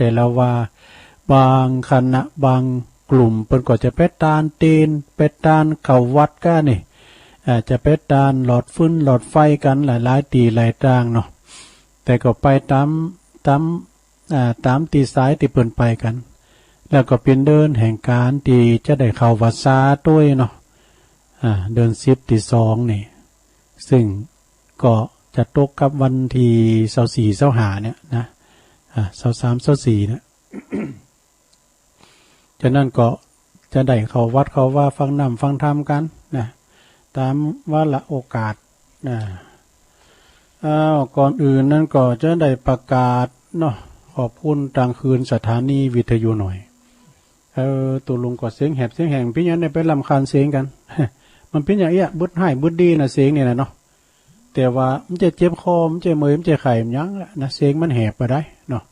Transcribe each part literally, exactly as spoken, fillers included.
แต่ละว่า บางคณะบางกลุ่มเปิ้นก็จะไปตานเตียน ไปตานเข้าวัดก้านี่ อ่า จะไปตานหลอดฟืนหลอดไฟกั๋นหลายๆ ตี้หลายตางเนาะ แต่ก็ไปต๋าม ต๋าม อ่า ต๋ามตี้สายตี้เปิ้นไปกั๋น แล้วก็เป๋นเดือนแห่งก๋านตี้จะได้เข้าพรรษาตวยเนาะ อ่า เดือนสิบตี้สองนี่ ซึ่งก็จะตกกับวันตี้ซาวสี่ซาวห้าเนี่ยนะ อ่า ซาวสามซาวสี่เนี่ย ฉะนั้นก็จะได้เข้าวัดเข้าวาฟังน้ำฟังธรรมกั๋นนะ ต๋ามวาระโอกาสนะ อ้าว ก่อนอื่นนั้นก็จะได้ประกาศเนาะ ขอบคุณตางคืนสถานีวิทยุหน่อย เออ ตกลงก็เสียงแหบเสียงแหง เป๋นหยังได้ไปรำคาญเสียงกั๋น มันเป๋นอย่างเอี้ย บึดฮ้ายบึดดีนะเสียงนี่นะเนาะ แต่ว่ามันจะเจ็บคอ มันจะเมื่อย มันจะไข้ มันหยังละนะ เสียงมันแหบไปได้เนาะ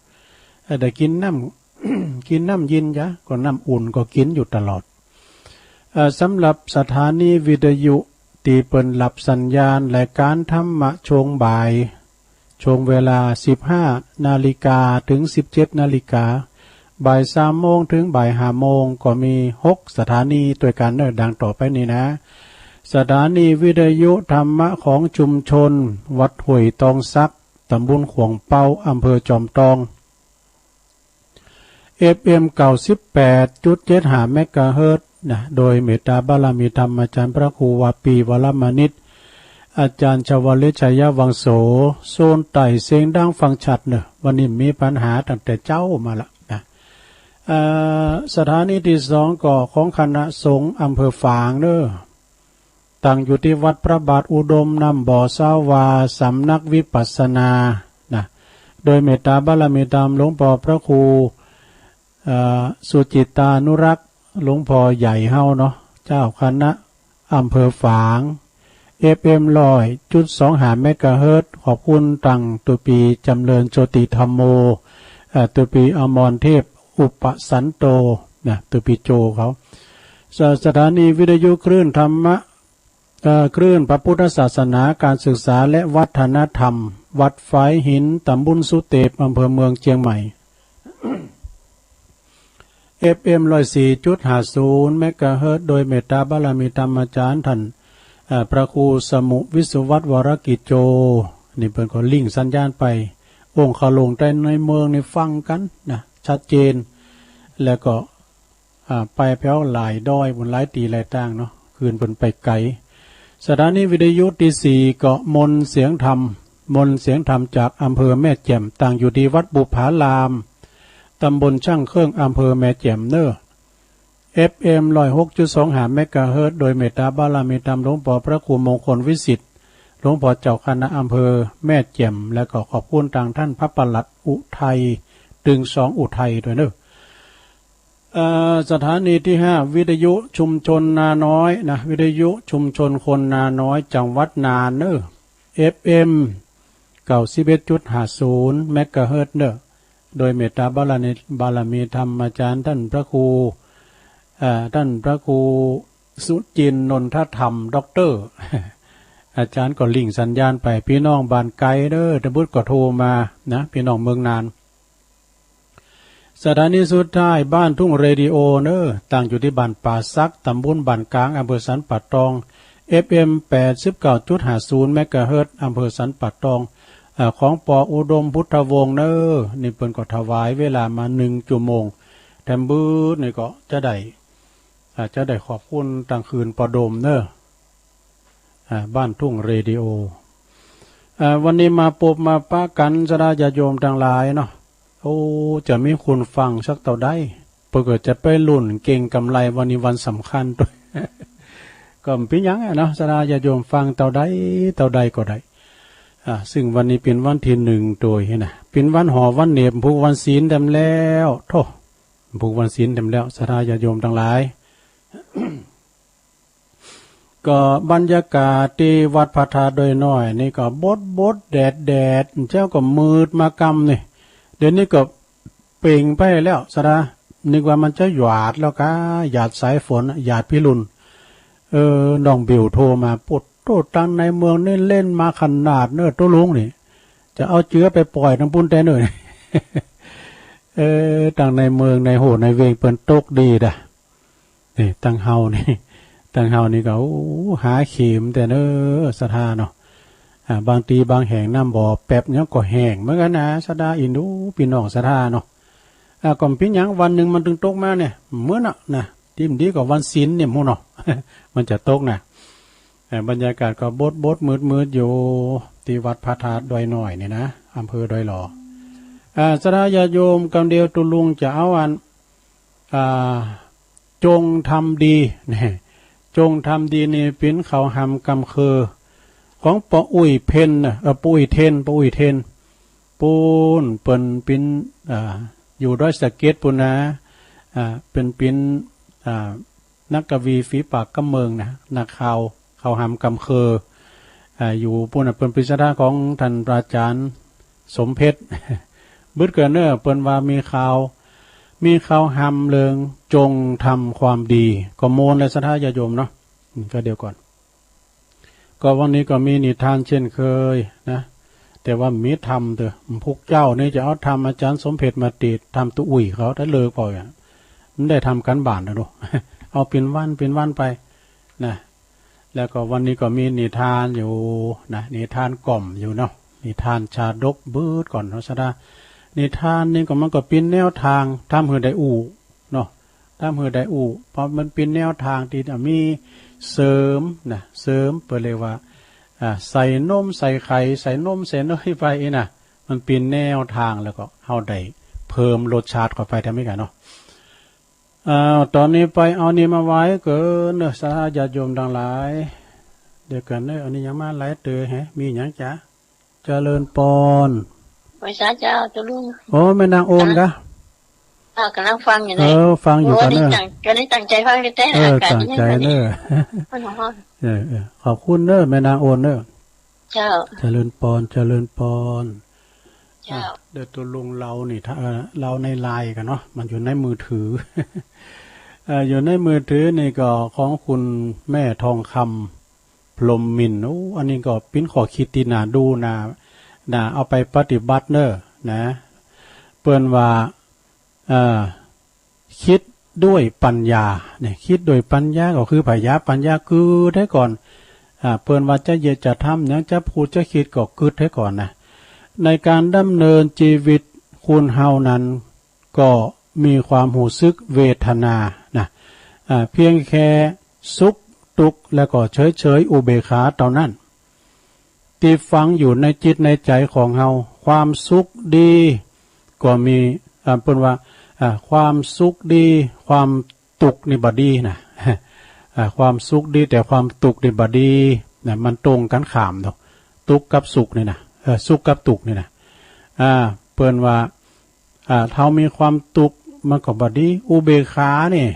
เออ แต่กิ๋นน้ำ กิ๋นน้ำเย็นจ้ะ ก็น้ำอุ่นก็กิ๋นอยู่ตลอด เอ่อ สำหรับสถานีวิทยุตี้เปิ้นรับสัญญาณรายการธรรมะช่วงบ่าย ช่วงเวลาสิบห้านาฬิกาถึงสิบเจ็ดนาฬิกา บ่ายสามโมงถึงบ่ายห้าโมง ก็มีหกสถานีตวยกั๋นเนาะ ดังต่อไปนี้นะ สถานีวิทยุธรรมะของชุมชนวัดห้วยตองสัก ต๋ำบลขวงเปา อำเภอจอมตอง เอฟเอ็ม เก้าสิบแปดจุดเจ็ดห้าเมกะเฮิรตซ์นะ โดยเมตตาบารมีธรรมอาจารย์พระครูวาปี วรมณิต อาจารย์ชวลิต ชัยวังโส โซนใต้เสียงดังฟังชัดเนาะ วันนี้มีปัญหาตั้งแต่เจ๊ามาละนะ เอ่อ สถานีตี้สองก็ของคณะสงฆ์อำเภอฝางเนาะ ตั้งอยู่ตี้วัดพระบาทอุดมน้ำบ่อสาวา สำนักวิปัสสนานะ โดยเมตตาบารมีธรรมหลวงป้อพระครู เอ่อ สุจิตตานุรักษ์ หลวงป้อใหญ่เฮาเนาะ เจ้าคณะอำเภอฝาง เอฟเอ็ม ร้อยจุดสองห้าเมกะเฮิรตซ์ ขอบคุณตางตุ๊ปี๋จ๋ำเริญโชติธัมโม เอ่อ ตุ๊ปี๋อมรเทพอุปสันโตนะ ตุ๊ปี๋โจเขา ส- สถานีวิทยุคลื่นธรรมะ เอ่อ คลื่นพระพุทธศาสนา การศึกษาและวัฒนธรรม วัดฝายหิน ต๋ำบลสุเตป อำเภอเมืองเจียงใหม่ เอฟเอ็ม ร้อยสี่จุดห้าศูนย์เมกะเฮิรตซ์ โดยเมตตาบารมีธรรมอาจารย์ท่าน เอ่อ พระครูสมุห์วิศวัตร วรกิจโจ นี่เปิ้นก็ลิงก์สัญญาณไป องค์เขาลงใต้ในเมืองนี่ฟังกั๋นนะ ชัดเจน แล้วก็ อ่า ไปแผวหลายดอย บุญหลายตี้หลายตางเนาะ คืนเปิ้นไปไก๋ สถานีวิทยุตี้สี่ก็มนต์เสียงธรรม มนต์เสียงธรรมจากอำเภอแม่แจ่ม ตั้งอยู่ตี้วัดบุปผาราม ต๋ำบลช่างเครื่อง อำเภอแม่แจ่มเนาะ เอฟเอ็ม ร้อยหกจุดสองห้าเมกะเฮิรตซ์ โดยเมตตาบารมีธรรมหลวงป้อพระครูมงคลวิสิทธิ์ หลวงป้อเจ้าคณะอำเภอแม่แจ่ม แล้วก็ขอบคุณตางท่านพระปลัดอุทัย ตึงสองอุทัยตวยเนาะ เอ่อ สถานีตี้ห้า วิทยุชุมชนนาน้อยนะ วิทยุชุมชนคนนาน้อย จังหวัดน่านเนาะ เอฟเอ็ม เก้าสิบเอ็ดจุดห้าศูนย์เมกะเฮิรตซ์เนาะ โดยเมตตาบารมี บารมีธรรมอาจารย์ท่านพระครู เอ่อ ท่านพระครูสุจินต์นนทธรรม ด็อกเตอร์ อาจารย์ก็ลิงก์สัญญาณไป ปี้น้องบ้านไก๋เนาะ ตะบุดก็โทรมานะ ปี้น้องเมืองน่าน สถานีสุดท้ายบ้านทุ่งเรดิโอเนาะ ตั้งอยู่ตี้บ้านป่าสัก ต๋ำบลบ้านก๋าง อำเภอสันป่าตอง เอฟเอ็ม แปดสิบเก้าจุดห้าศูนย์เมกะเฮิรตซ์ อำเภอสันป่าตอง เอ่อ ของป้ออุดมพุทธวงศ์เนาะ นี่เปิ้นก็ถวายเวลามานึ่งจั่วโมง แถมบืดนี่ก็จะได้ อ่า จะได้ขอบคุณตางคืนป้อดมเนาะ อ่า บ้านทุ่งเรดิโอ อ่า วันนี้มาปบมาปะกั๋นศรัทธาญาติโยมตังหลายเนาะ โอ้ จะมีคนฟังสักเต้าใด เปิ้นก็จะไปลุ้นเก็งกำไร วันนี้วันสำคัญตวย ก็บ่เป๋นหยังอะเนาะ ศรัทธาญาติโยมฟังเต้าใดเต้าใดก็ได้ อ่า ซึ่งวันนี้เป๋นวันตี้นึ่งตวยนะ เป๋นวันห่อวันเหน็บ ผูกวันศีลแถมแล้ว โธ่ ผูกวันศีลแถมแล้ว ศรัทธาญาติโยมตังหลาย ก็บรรยากาศตี้วัดพระธาตุดอยน้อยนี่ก็บดบดแดดแดด เจ๊าก็มืดมากำนี่ เดี๋ยวนี้ก็เปล่งไปแล้ว ศรัทธา นึกว่ามันจะหยาดแล้วกา หยาดสายฝน หยาดพิรุณ เออ น้องบิวโทรมา โป๊ดโธ่ ตางในเมืองนี่เล่นมาขนาดเนาะ ตุ๊ลุงนี่ จะเอาเจือไปป่อยตางปู้นแต๊เน่อ เออ ตังในเมืองในโฮ่ในเวงเปิ้นตกดีดะ นี่ ตังเฮานี่ ตังเฮานี่ก็ โอ้ หาเขมแต่เน้อ ศรัทธาเนาะ อ่า บางตี้บางแห่งน้ำบ่อแป๊บเนี่ยก็แห้งเหมือนกั๋นนะ ศรัทธา เอ็นดูปี้น้องศรัทธาเนาะ อ่า ก็บ่เป๋นหยัง วันนึ่งมันตึงตกมาเนี่ย เมื่อน่ะนะ ดีบ่ดีก็วันศีลเนี่ย ฮู้เนาะ มันจะตกนะ เอ่อ บรรยากาศก็บดๆ มืดๆ อยู่ ตี้วัดพระธาตุดอยน้อยนี่นะ อำเภอดอยหล่อ อ่า ศรัทธาญาติโยม กำเดียวตุ๊ลุงจะเอาอัน อ่า จงทำดี นี่ จงทำดีนี่เป๋นข่าวฮำกำเคิว ของป้ออุ๊ยเพ็ญน่ะ เอ่อ ป้ออุ๊ยเทน ป้ออุ๊ยเทน ปู๊น เปิ้นเป๋น อ่า อยู่ดอยสะเก็ดปู๊นนะ อ่า เปิ้นเป๋น อ่า นักกวีฝีปากกำเมืองนะ นักข่าว ข่าวฮำกำเคิว อ่า อยู่ปู๊นน่ะ เปิ้นเป๋นศรัทธาของต้านพระอาจ๋ารย์สมเพชร บึดเกินเน้อ เปิ้นว่ามีข่าว มีข่าวฮำเรื่องจงทำความดี ก็ม่วนเลยศรัทธาญาติโยมเนาะ อืม ก็เดี๋ยวก่อน ก็วันนี้ก็มีนิทานเช่นเคยนะ แต่ว่ามีธรรมเต๊อะ พุกเจ้านี่จะเอาธรรมอาจ๋ารย์สมเพชรมาเตศน์ ธรรมตุ๊อุ๊ยเขา ถ้าเลิกปล่อยอะ มันได้ทำก๋านบ้านนะลูก เอาเป๋นวันเป๋นวันไปนะ แล้วก็วันนี้ก็มีนิทานอยู่นะ นิทานกล่อมอยู่เนาะ นิทานชาดก บึดก่อนเนาะศรัทธา นิทานนี่ก็มันก็เป๋นแนวตาง ทำหื้อได้อู้เนาะ ทำหื้อได้อู้ เพราะมันเป๋นแนวตางตี้จะมีเสริมนะ เสริม เปิ้นเรียกว่า อ่า ใส่นม ใส่ไข่ ใส่นม ใส่เนยไปอี้นะ มันเป๋นแนวตาง แล้วก็เฮาได้เพิ่มรสชาติเข้าไป ทำให้กั๋นเนาะ อ่า ต๋อนนี้ไปเอานี่มาไหว้เกิ๋นเน้อ ศรัทธาญาติโยมตังหลาย เดี๋ยวก่อนเน้อ อันนี้ยังมาหลายเตื้อแฮะ มีหยังจ๊ะ เจริญปอน ไหว้สาเจ้าตุ๊ลุง โอ้ แม่นางโอนกะ อ้าว ก่ำลังฟังอยู่ เออ ฟังอยู่ โอ้ ก่อนเน้อ นี่ตั้ง ก็ได้ตั้งใจ๋ฟังแต๊ๆ เออ อากาศ ตั้งใจ๋เน้อ เย็นๆ เออ เออ ขอบคุณเน้อ แม่นางโอนเน้อ เจ้า เจริญปอน เจริญปอน เจ้า อ่ะ เดี๋ยวตุ๊ลุงเล่านี่ ถ้า เอ่อ เล่าในไลน์กั๋นเนาะ มันอยู่ในมือถือ เอ่อ อยู่ในมือถือนี่ก็ของคุณแม่ทองคำ พรหมมินทร์ โอ้ อันนี้ก็เป๋นข้อคิดตี้น่าดู น่า น่าเอาไปปฏิบัติเน้อ นะ เปิ้นว่า เอ่อ คิดด้วยปัญญา เนี่ย คิดด้วยปัญญาก็คือผยาปัญญากึ๊ดไว้ก่อน อ่า เปิ้นว่าจะเยียะจะทำหยัง จะพูดจะกึ๊ดก็กึ๊ดไว้ก่อนนะ ในก๋านดำเนินจีวิตคนเฮานั้น ก็มีความฮู้สึกเวทนานะ อ่า เพียงแค่สุข ตุ๊กข์ แล้วก็เฉยๆ อุเบกขาเต้านั้น ตี้ฝังอยู่ในจิตในใจ๋ของเฮา ความสุขดีก็มี อ่า เปิ้นว่า อ่า ความสุขดี ความตุ๊กข์นี่บ่ดีนะ อ่า ความสุขดีแต่ความตุ๊กข์นี่บ่ดีนะ มันตรงกั๋นข้ามเนาะ ตุ๊กข์กับสุขนี่นะ เออ สุขกับตุ๊กข์นี่นะ อ่า เปิ้นว่า อ่า เฮามีความตุ๊กข์มันก็บ่ดี อุเบกขานี่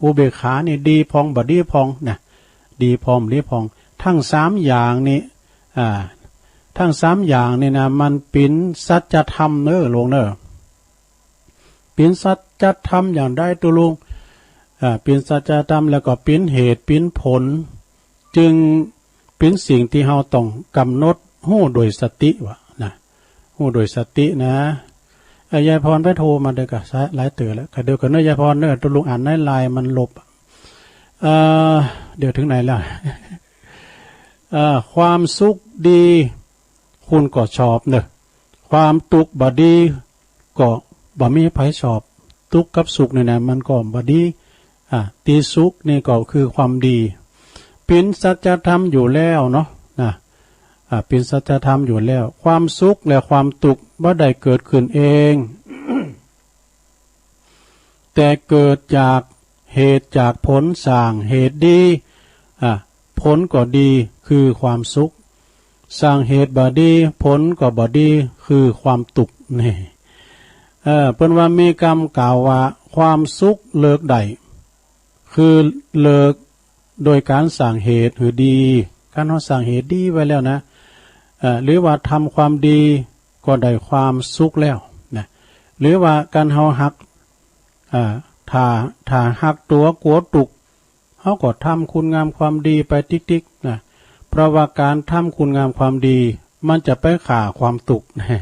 อุเบกขานี่ดีพ่อง บ่ดีพ่องนะ ดีพ่อง บ่ดีพ่อง ตึงสามอย่างนี่ อ่า ตึงสามอย่างนี่นะ มันเป๋นสัจธรรมเน้อ ลูกเน้อ เป๋นสัจธรรมอย่างใดตุ๊ลุง อ่า เป๋นสัจธรรมแล้วก็เป๋นเหตุเป๋นผล จึงเป๋นสิ่งตี้เฮาต้องกำหนดฮู้โดยสติวะนะ ฮู้โดยสตินะ เอ่อ ยายพรไปโทรมาเด้อกะ หลายเตื้อแล้ว กะเดี๋ยวก่อนเน้อ ยายพรเน้อ ตุ๊ลุงอ่านในไลน์มันลบ เอ่อ เดี๋ยวเถิงไหนแล้ว เอ่อ ความสุขดี คุณก็ชอบเน้อ ความตุ๊กข์บ่ดี ก็บ่มีใผชอบ ตุ๊กข์กับสุขนี่นะ มันก็บ่ดี อ่า ตี้สุขนี่ก็คือความดี เป๋นสัจธรรมอยู่แล้วเนาะ นะ อ่า เป๋นสัจธรรมอยู่แล้ว ความสุขและความตุ๊กข์บ่ได้เกิดขึ้นเอง แต่เกิดจากเหตุจากผล สร้างเหตุดี อ่า ผลก็ดี คือความสุข สร้างเหตุบ่ดี ผลก็บ่ดี คือความตุ๊กข์นี่ เออ เปิ้นว่ามีกำกล่าวว่า ความสุขเลิกได้ คือเลิกโดยก๋านสร้างเหตุหื้อดี คันเฮาสร้างเหตุดีไว้แล้วนะ เอ่อ หรือว่าทำความดีก็ได้ความสุขแล้วนะ หรือว่าคันเฮาฮัก อ่า ถ้า ถ้าฮักตั๋วกั๋วตุ๊กข์ เฮาก็ทำคุณงามความดีไปติ๊กๆ นะ เพราะว่าก๋านทำคุณงามความดี มันจะไปฆ่าความตุ๊กข์ นะ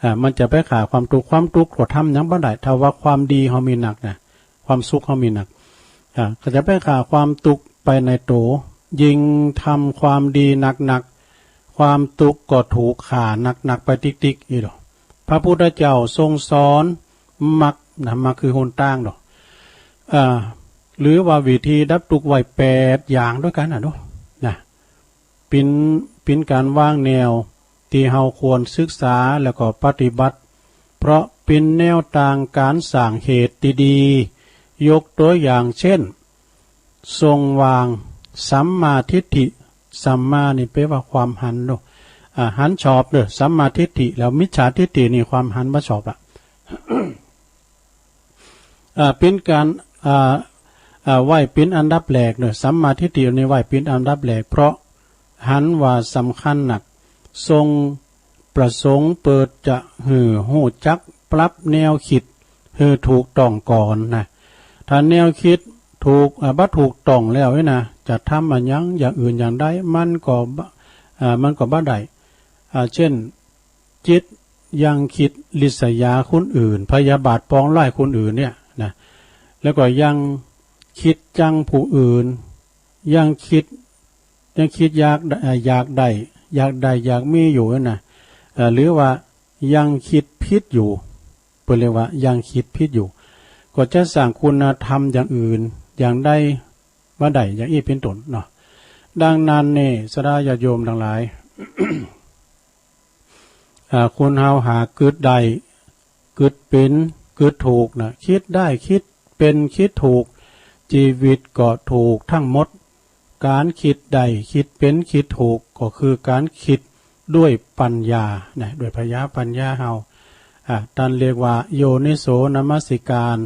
อ่า มันจะไปฆ่าความตุ๊กข์ ความตุ๊กข์ก็ทำหยังบ่ได้ ถ้าว่าความดีเฮามีนักนะ ความสุขเฮามีนัก อ่า ก็จะไปฆ่าความตุ๊กข์ไปในตั๋ว ยิ่งทำความดีนักๆ ความตุ๊กข์ก็ถูกฆ่านักๆ ไปติ๊กๆ อี้ดอก พระพุทธเจ้าทรงสอนมรรคนะ มรรคคือหนตางดอก อ่า หรือว่าวิธีดับตุ๊กข์ไว้แปดอย่างด้วยกั๋นนะเนาะ นะ เป๋น เป๋นก๋านวางแนวตี้เฮาควรศึกษาแล้วก็ปฏิบัติ เพราะเป๋นแนวตางก๋านสร้างเหตุตี้ดี ยกตั๋วอย่างเจ้น ทรงวางสัมมาทิฏฐิ สัมมานี่แปลว่าความหันเนาะ อ่า หันชอบเนาะ สัมมาทิฏฐิ แล้วมิจฉาทิฏฐินี่ความหันบ่ชอบละ อ่า เป๋นก๋าน อ่า อ่า ไว้เป๋นอันดับแรกเนาะ สัมมาทิฏฐินี่ไว้เป๋นอันดับแรก เพราะหันว่าสำคัญนัก ทรงประสงค์เปิดจะหื้อฮู้จักปรับแนวคิดหื้อถูกต้องก่อนนะ ถ้าแนวคิดถูก อ่า บ่ถูกต้องแล้วนี่นะ จะทำอะหยังอย่างอื่นอย่างใด มันก็บ่ อ่า มันก็บ่ได้ อ่า เจ้น จิตยังคิดริษยาคนอื่น พยาบาทปองร้ายคนอื่นเนี่ยนะ แล้วก็ยังคิดจังผู้อื่น ยังคิด ยังคิดอยาก เอ่อ อยากได้ อยากได้ อยากมีอยู่นั่นนะ เอ่อ หรือว่ายังคิดผิดอยู่ เปิ้นเรียกว่ายังคิดผิดอยู่ ก็จะสร้างคุณธรรมอย่างอื่น อย่างใดบ่ได้ อย่างอี้เป๋นต้นเนาะ ดังนั้นนี่ ศรัทธาญาติโยมตังหลาย อ่า คนเฮาหากกึ๊ดได้ กึ๊ดเป๋น กึ๊ดถูกนะ คิดได้ คิดเป๋น คิดถูก จีวิตก็ถูกตึงหมด ก๋านคิดได้ คิดเป๋น คิดถูก ก็คือก๋านคิดด้วยปัญญานะ ด้วยผญาปัญญาเฮา อ่า ต้านเรียกว่าโยนิโสมนสิการ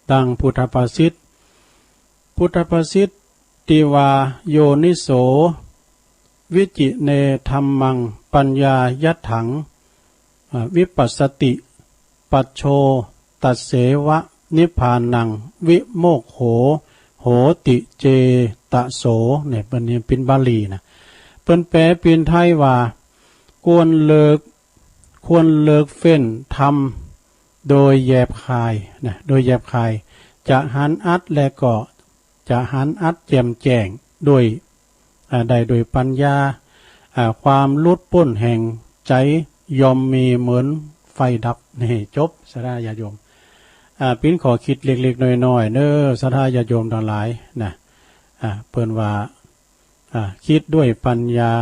ดังพุทธภาษิต พุทธภาษิตตี้ว่า โยนิโสวิจิเนธัมมัง ปัญญายัตถัง อ่า วิปัสสติ ปัจโชตัสเสวะ นิพพานัง วิโมกโข โหติ เจตโส เนี่ย เปิ้น นี่เป๋นบาลีนะ เปิ้นแปลเป๋นไทยว่า ควรเลิก ควรเลิกเฟ้นธรรมโดยแยบคายนะ โดยแยบคาย จะหันอัดและก็ จะหันอัดแจ่มแจ้งด้วย อ่า ได้ด้วยปัญญา อ่า ความหลุดป๊นแห่งใจ๋ย่อมมีเหมือนไฟดับ นี่จบ ศรัทธาญาติโยม อ่า เป๋นข้อคิดเล็กๆ น้อยๆ เน้อ ศรัทธาญาติโยมตังหลายนะ อ่า เปิ้นว่า อ่า คิดด้วยปัญญา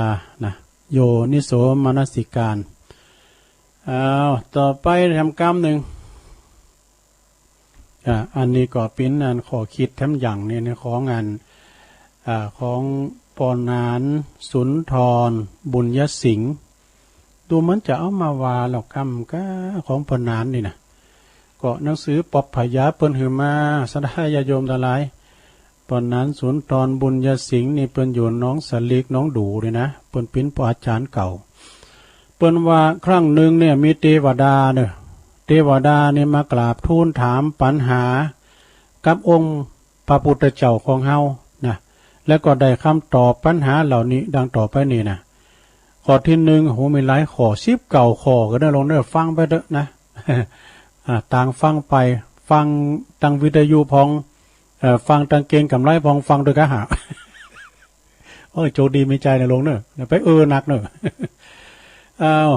นะ โยนิโสมนสิการ อ้าว ต่อไปแถมกำนึ่ง อ่า อันนี้ก็เป๋นอันข้อคิดแถมอย่างนี่นะ ของอัน อ่า ของป้อหนานสุนทรบุญยสิงห์ ดูเหมือนจะเอามาว่าแล้วกำก้า ของป้อหนานนี่นะ ก็หนังสือปอบพญาเปิ้นหื้อมา ศรัทธาญาติโยมตังหลาย ป้อหนานสุนทรบุญยสิงห์นี่เปิ้นอยู่หนองสะหลีก หนองดู่นี่นะ เปิ้นเป๋นป้ออาจ๋ารย์เก่า เปิ้นว่าครั้งนึ่งเนี่ยมีเตวดาเนาะ เตวดานี่มากราบทูลถามปัญหากับองค์พระพุทธเจ้าของเฮานะ แล้วก็ได้กำตอบปัญหาเหล่านี้ดังต่อไปนี้นะ ข้อตี้นึ่ง โห มีหลายข้อ สิบเก้าข้อ ก็ได้ลองได้ฟังไปเต๊อะนะ อ่า ต่างฟังไป ฟังตางวิทยุพ่อง เอ่อ ฟังตางเกรงกำไรพ่อง ฟังตวยกั๋นหา โอ้ย โจคดีมีใจ๋นะลงเนาะ อย่าไปเออหนักเนาะ อ้าว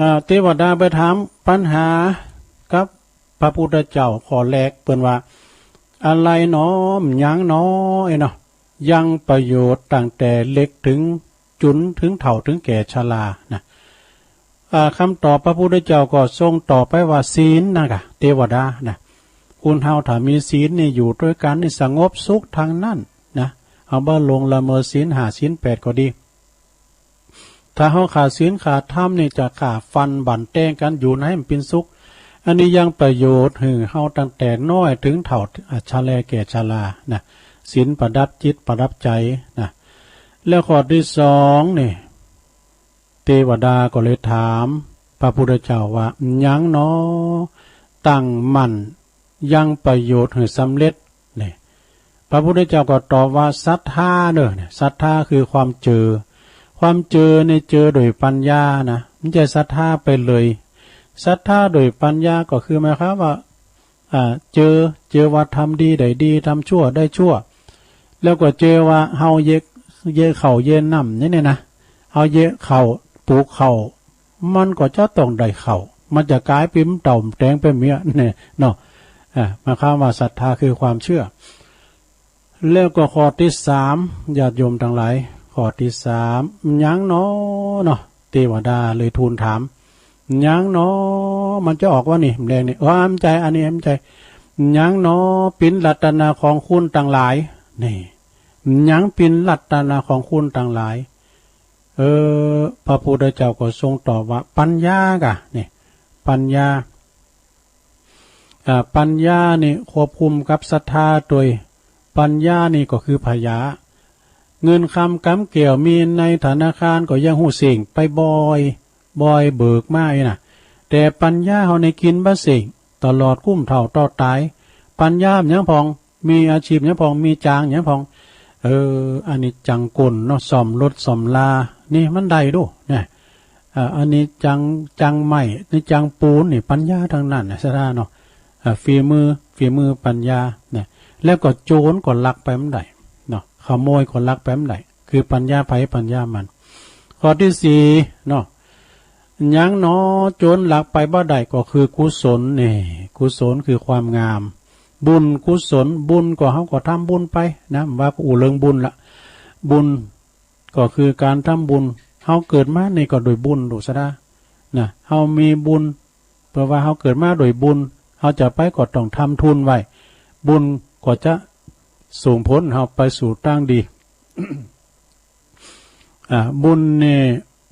อ่า เตวดาไปถามปัญหากับพระพุทธเจ้าข้อแรก เปิ้นว่า อะไรหนอ หยังหนอ เอ้ยเนาะ ยังประโยชน์ตั้งแต่เล็กถึงจุน ถึงเฒ่า ถึงแก่ชรานะ อ่า กำตอบพระพุทธเจ้าก็ทรงตอบไปว่า ศีลนะกะ เตวดานะ คนเฮาถ้ามีศีลนี่อยู่ตวยกั๋นนี่สงบสุขตังนั้นนะ เฮาบ่ล่วงละเมิดศีลห้าศีลแปดก็ดี ถ้าเฮาขาดศีลขาดธรรมนี่จะฆ่าฟันบั่นแต้งกั๋นอยู่ไหนมันเป๋นสุข อันนี้ยังประโยชน์หื้อเฮาตั้งแต่น้อยถึงเฒ่า อ่า ชะแลแก่ชรานะ ศีลประดับจิตประดับใจ๋นะ แล้วข้อตี้สองนี่ เตวดาก็เลยถามพระพุทธเจ้าว่า หยังหนอ ตั้งมั่นยังประโยชน์หื้อสำเร็จ นี่ พระพุทธเจ้าก็ตอบว่า ศรัทธาเนาะ นี่ ศรัทธาคือความเจือ ความเจือนี่เจือโดยปัญญานะ มันจะศรัทธาไปเลย ศรัทธาโดยปัญญาก็คือหมายความว่า อ่า เจอ เจอว่าทำดีได้ดี ทำชั่วได้ชั่ว แล้วก็เจอว่าเฮาเยะ เยะข้าวเยะน้ำนี่เนี่ยนะ เฮาเยะข้าว ปลูกข้าว มันก็จะต้องได้ข้าว มันจะก๋ายเป๋นเต้าแตงเป๋นเมี้ยเนี่ยเนาะ อ่า หมายความว่าศรัทธาคือความเชื่อ แล้วก็ข้อตี้สาม ญาติโยมตังหลาย ข้อตี้สาม หยังหนอเนาะ เตวดาเลยทูลถาม หยังหนอ มันจะออกว่านี่ แดงนี่ อ๋อ บ่ใจ้ อันนี้บ่ใจ้ หยังหนอ เป๋นรัตนาของคุณตังหลาย นี่ หยังเป๋นรัตนาของคุณตังหลาย เออ พระพุทธเจ้าก็ทรงตอบว่า ปัญญาก่ะ นี่ ปัญญา อ่า ปัญญานี่ควบคุมกับศรัทธาตวย ปัญญานี่ก็คือผญา เงินคำก๋ำแก้วมีในธนาคารก็ยังฮู้เส้งไปบ่อย บ่อยเบิกมาอี้น่ะ แต่ปัญญาเฮานี่กิ๋นบ่เส้ง ตลอดกุ้มเฒ่าเต้าต๋าย ปัญญาหยังพ่อง มีอาชีพหยังพ่อง มีจางหยังพ่อง เออ อันนี้จางกลเนาะ ซ่อมรถซ่อมลา นี่มันได้ดูนะ อ่า อันนี้จาง จางไม้ นี่จางปูน นี่ปัญญาตังนั้นนะ ศรัทธาเนาะ อ่า ฝีมือ ฝีมือปัญญานะ แล้วก็โจรก็ลักไปบ่ได้เนาะ ขโมยก็ลักไปบ่ได้ คือปัญญาใผปัญญามัน ข้อตี้สี่เนาะ หยังหนอ โจรลักไปบ่ได้ ก็คือกุศลนี่ กุศลคือความงาม บุญกุศล บุญก็เฮาก็ทำบุญไปนะ ว่าก็อู้เรื่องบุญละ บุญ ก็คือก๋านทำบุญ เฮาเกิดมานี่ก็โดยบุญดูศรัทธานะ เฮามีบุญ เปื้อว่าเฮาเกิดมาโดยบุญ เฮาจะไปก็ต้องทำทุนไว้ บุญก็จะส่งผลเฮาไปสู่ตางดี อ่า บุญนี่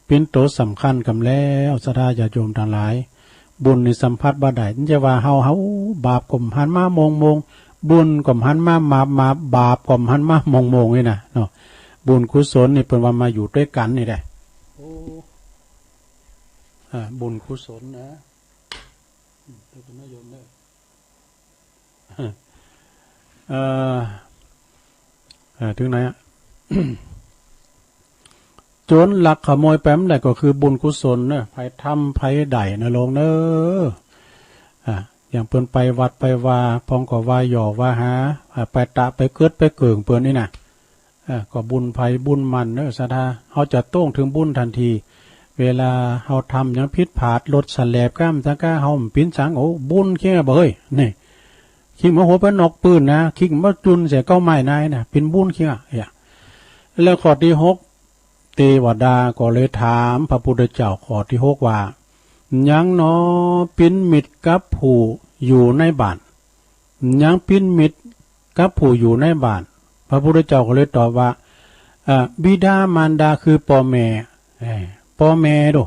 เป๋นตั๋วสำคัญกำแล้ว ศรัทธาญาติโยมตังหลาย บุญนี่สัมผัสบ่ได้ จะว่าเฮา เฮา บาปก็บ่หันมาโมงๆ บุญก็บ่หันมามาบๆ บาปก็บ่หันมาโมงๆ นี่นะเนาะ บุญกุศลนี่เปิ้นว่ามาอยู่ตวยกั๋นนี่แหละ โอ้ อ่า บุญกุศลนะ อืม เดี๋ยวคุณโยมเด้อ เอ่อ เอ่อ เถิงไหนอะ โจรลักขโมยไปบ่ได้ก็คือบุญกุศลเนาะ ใผทำใผได้นะโยมเนาะ อ่า อย่างเปิ้นไปวัดไปวา พ่องก็ว่าหย่อว่าหา อ่า ไปตะไปเกิดไปเกิ่งเปิ้นนี่นะ อ่า ก็บุญใผบุญมันเนาะศรัทธา เฮาจะโต้งเถิงบุญตันที เวลาเฮาทำหยังผิดพลาด รถสะแหลบก้ามสังกา เฮาบ่เป๋นสัง โอ้ บุญเคี้ยบ่เฮ้ย นี่ คิงบ่หัวไปนอกปืนนะ คิงบ่จุ่นใส่เก๊าไม้นายนะ เป๋นบุญเคี้ย เอ้ย แล้วข้อตี้หก เตวดาก็เลยถามพระพุทธเจ้าข้อตี้หกว่า หยังหนอ เป๋นมิตรกับผู้อยู่ในบ้าน หยังเป๋นมิตรกับผู้อยู่ในบ้าน พระพุทธเจ้าก็เลยตอบว่า อ่า บิดามารดาคือป้อแม่ เอ้ย ป้อแม่ดู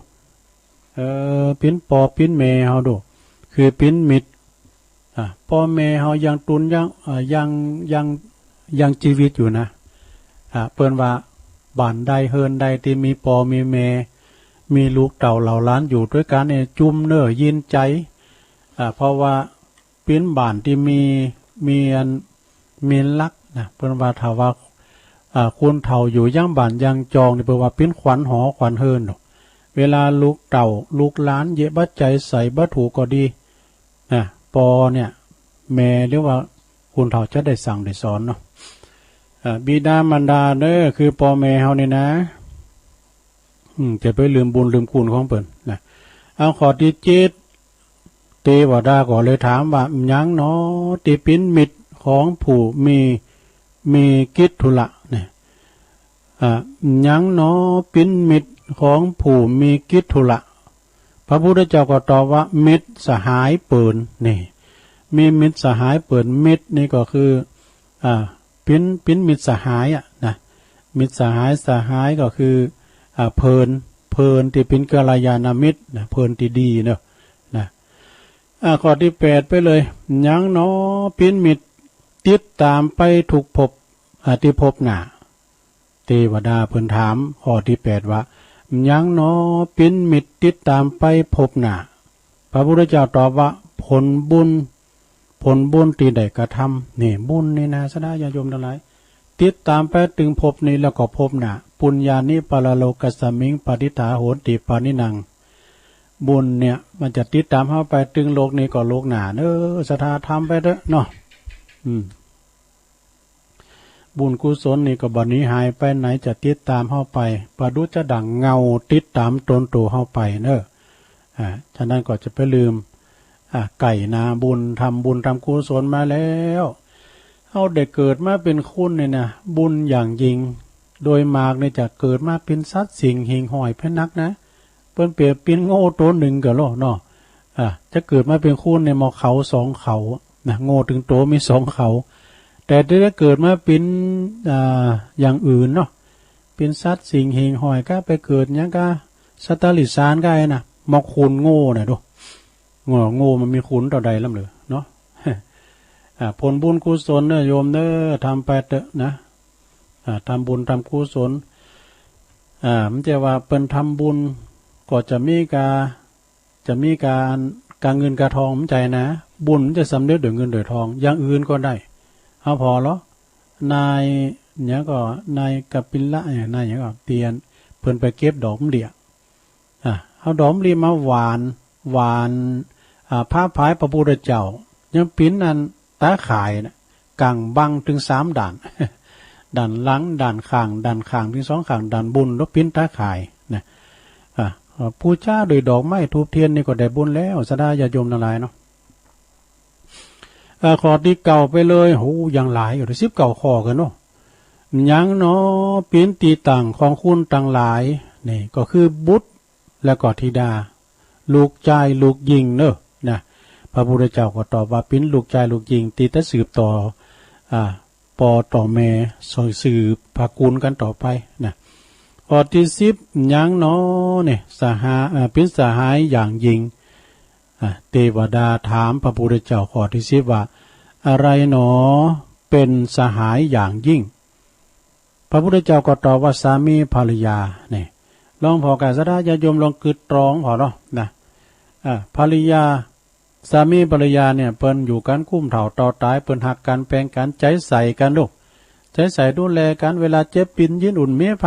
เออ เป๋นป้อเป๋นแม่เฮาดู คือเป๋นมิตร อ่า ป้อแม่เฮายังตูนยัง อ่า ยัง ยัง ยังจีวิตอยู่นะ อ่า เปิ้นว่าบ้านใดเฮือนใดตี้มีป้อมีแม่ มีลูกเต้าเหล่าหลานอยู่ตวยกั๋นเนี่ย จุมเน่อยินใจ๋ อ่า เพราะว่าเป๋นบ้านตี้มี มีอัน มีหลักนะ เปิ้นว่าถ้าว่า อ่า คนเฒ่าอยู่ยังบ้านยังจองนี่ เปิ้นว่าเป๋นขวัญหอขวัญเฮือนเนาะ เวลาลูกเต้าลูกหลานเยียะบ่าใจ๋ใส่บ่ถูกก็ดี นะ ป้อเนี่ย แม่หรือว่าคนเฒ่าจะได้สั่งได้สอนเนาะ อ่า บิดามารดาเน่อ คือป้อแม่เฮานี่นะ อืม จะไปลืมบุญลืมคุณของเปิ้นนะ เอาข้อตี้เจ็ด เตวดาก็เลยถามว่า หยังหนอ ตี้เป๋นมิตรของผู้มี มีกิจธุระเนี่ย อ่า หยังหนอ เป๋นมิตรของผู้มีกิจธุระ พระพุทธเจ้าก็ตอบว่า มิตรสหายเปิ้น นี่ มีมิตรสหายเปิ้น มิตรนี่ก็คือ อ่า เป๋น เป๋นมิตรสหายอะนะ มิตรสหาย สหายก็คือ อ่า เพื่อน เพื่อนตี้เป๋นกัลยาณมิตรนะ เพื่อนตี้ดีเนาะ นะ อ่า ข้อตี้แปดไปเลย หยังหนอ เป๋นมิตรติดต๋ามไปทุกภพ อ่า ตี้ภพหน้า เตวดาเปิ้นถามข้อตี้แปดว่า หยังหนอ เป๋นมิตรติดต๋ามไปภพหน้า พระพุทธเจ้าตอบว่า ผลบุญ ผลบุญตี้ได้กระทำ นี่บุญนี่นะ ศรัทธาญาติโยมตังหลาย ติดต๋ามไปเถิงภพนี้แล้วก็ภพหน้า ปุญญานิปรโลกัสมิง ปะทิฏฐาโหนติปะนิหนัง บุญเนี่ยมันจะติดต๋ามเฮาไปตึงโลกนี้ก็โลกหน้าเน้อ ศรัทธาทำไปเต๊อะเนาะ อืม บุญกุศลนี่ก็บ่หนีหายไปไหน จะติดต๋ามเฮาไป ประดุจจะดั่งเงาติดต๋ามตนตั๋วเฮาไปเน้อ อ่า ฉะนั้นก็จะไปลืม อ่า ไก่นาบุญ ทำบุญทำกุศลมาแล้ว เฮาได้เกิดมาเป๋นคนนี่นะ บุญอย่างยิ่ง โดยมากนี่จะเกิดมาเป๋นสัตว์สิ่งหิ่งห้อยเป๋นนักนะ เปิ้นเปรียบเป๋นโง่ตั๋วนึ่งก่อโลกเนาะ อ่า จะเกิดมาเป๋นคนนี่หมอเขาสองเขานะ โง่ตึงตั๋วมีสองเขา แต่ถ้าเกิดมาเป๋น อ่า อย่างอื่นเนาะ เป๋นสัตว์สิ่งหิ่งห้อยก็ไปเกิดหยังก็สัตว์เดรัจฉานก็ไอ้นะ หมอคนโง่น่ะดู โง่ โง่มันมีคนเต้าใดล้ำเหลือเนาะ อ่า ผลบุญกุศลเน้อโยมเน้อ ทำไปเต๊อะนะ อ่า ทำบุญทำกุศล อ่า มันจะว่าเปิ้นทำบุญก็จะมีกา จะมีก๋าน ก๋านเงินก๋านทอง มันใจ้นะ บุญมันจะสำเร็จโดยเงินโดยทอง อย่างอื่นก็ได้ เฮาผ่อลอ นาย หยังก็ นายกปิละ เอ่อ นายหยังก็ เตียน เปิ้นไปเก็บดอกมะเดื่อ อ่ะ เอาดอกมะเดื่อมาหว่าน หว่าน อ่า ผ้าพายพระพุทธเจ้า ยังเป๋นอันต๋าข่ายนะ กั๋งบังตึงสามด้าน ด้านหลัง ด้านข้าง ด้านข้างตึงสองข้าง ด้านบน แล้วเป๋นต๋าข่ายนะ อ่ะ อ่า ปู๋จาโดยดอกไม้ธูปเตียนนี่ก็ได้บุญแล้ว ศรัทธาญาติโยมตังหลายเนาะ อ่า ข้อตี้เก้าไปเลย โห ยังหลายอยู่ สิบเก้าข้อกั๋นเนาะ หยังหนอ เป๋นตี้ตั้งของคุณตังหลาย นี่ก็คือบุตร แล้วก็ธิดา ลูกจายลูกญิงเน้อ นะ พระพุทธเจ้าก็ตอบว่าเป๋นลูกจายลูกญิงตี้จะสืบต่อ อ่า ป้อต่อแม่ สืบพระกุลกั๋นต่อไปนะ ข้อตี้สิบ หยังหนอเนี่ย สหา อ่า เป๋นสหายอย่างยิ่ง อ่ะ เตวดาถามพระพุทธเจ้าข้อตี้สิบว่า อะไรหนอเป๋นสหายอย่างยิ่ง พระพุทธเจ้าก็ตอบว่า สามีภรรยา นี่ ลองผ่อก่อ ศรัทธาญาติโยมลองกึ๊ดตรองผ่อเนาะ นะ อ่า ภรรยา สามีภรรยาเนี่ย เปิ้นอยู่กั๋นกุ้มเฒ่าเต้าต๋าย เปิ้นฮักกั๋นแปงกั๋น ใจ๋ใส่กั๋นลูก ใจ๋ใส่ดูแลกั๋น เวลาเจ็บปินยินอุ่น มีใผ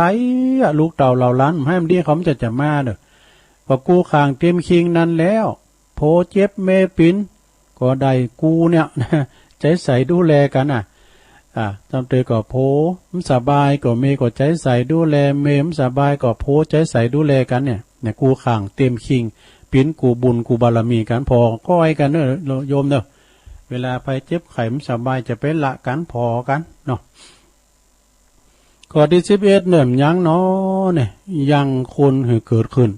อะ ลูกเต้าเหล่าหลาน บ่หื้อมันดี เขามันจะ จะมาเน้อ ก็กู้ข้างเตียมคิงนั้นแล้ว โผเจ็บเมปิน ก็ได้กู้เนี่ย ใจ๋ใส่ดูแลกั๋นน่ะ อ่า จำเตยก็โผบ่สบายก็เมก็ใจ๋ใส่ดูแล เมบ่สบายก็โผใจ๋ใส่ดูแลกั๋นเนี่ย เนี่ย กู้ข้างเตียมคิง เป๋นกู้บุญกู้บารมีกั๋น ผ่อก้อยกั๋นเน้อโยมเน้อ เวลาใผเจ็บไข้บ่สบายจะไปละกั๋น ผ่อกั๋นเนาะ ข้อตี้สิบเอ็ด เนี่ย หยังหนอเนี่ย ยังคนหื้อเกิดขึ้น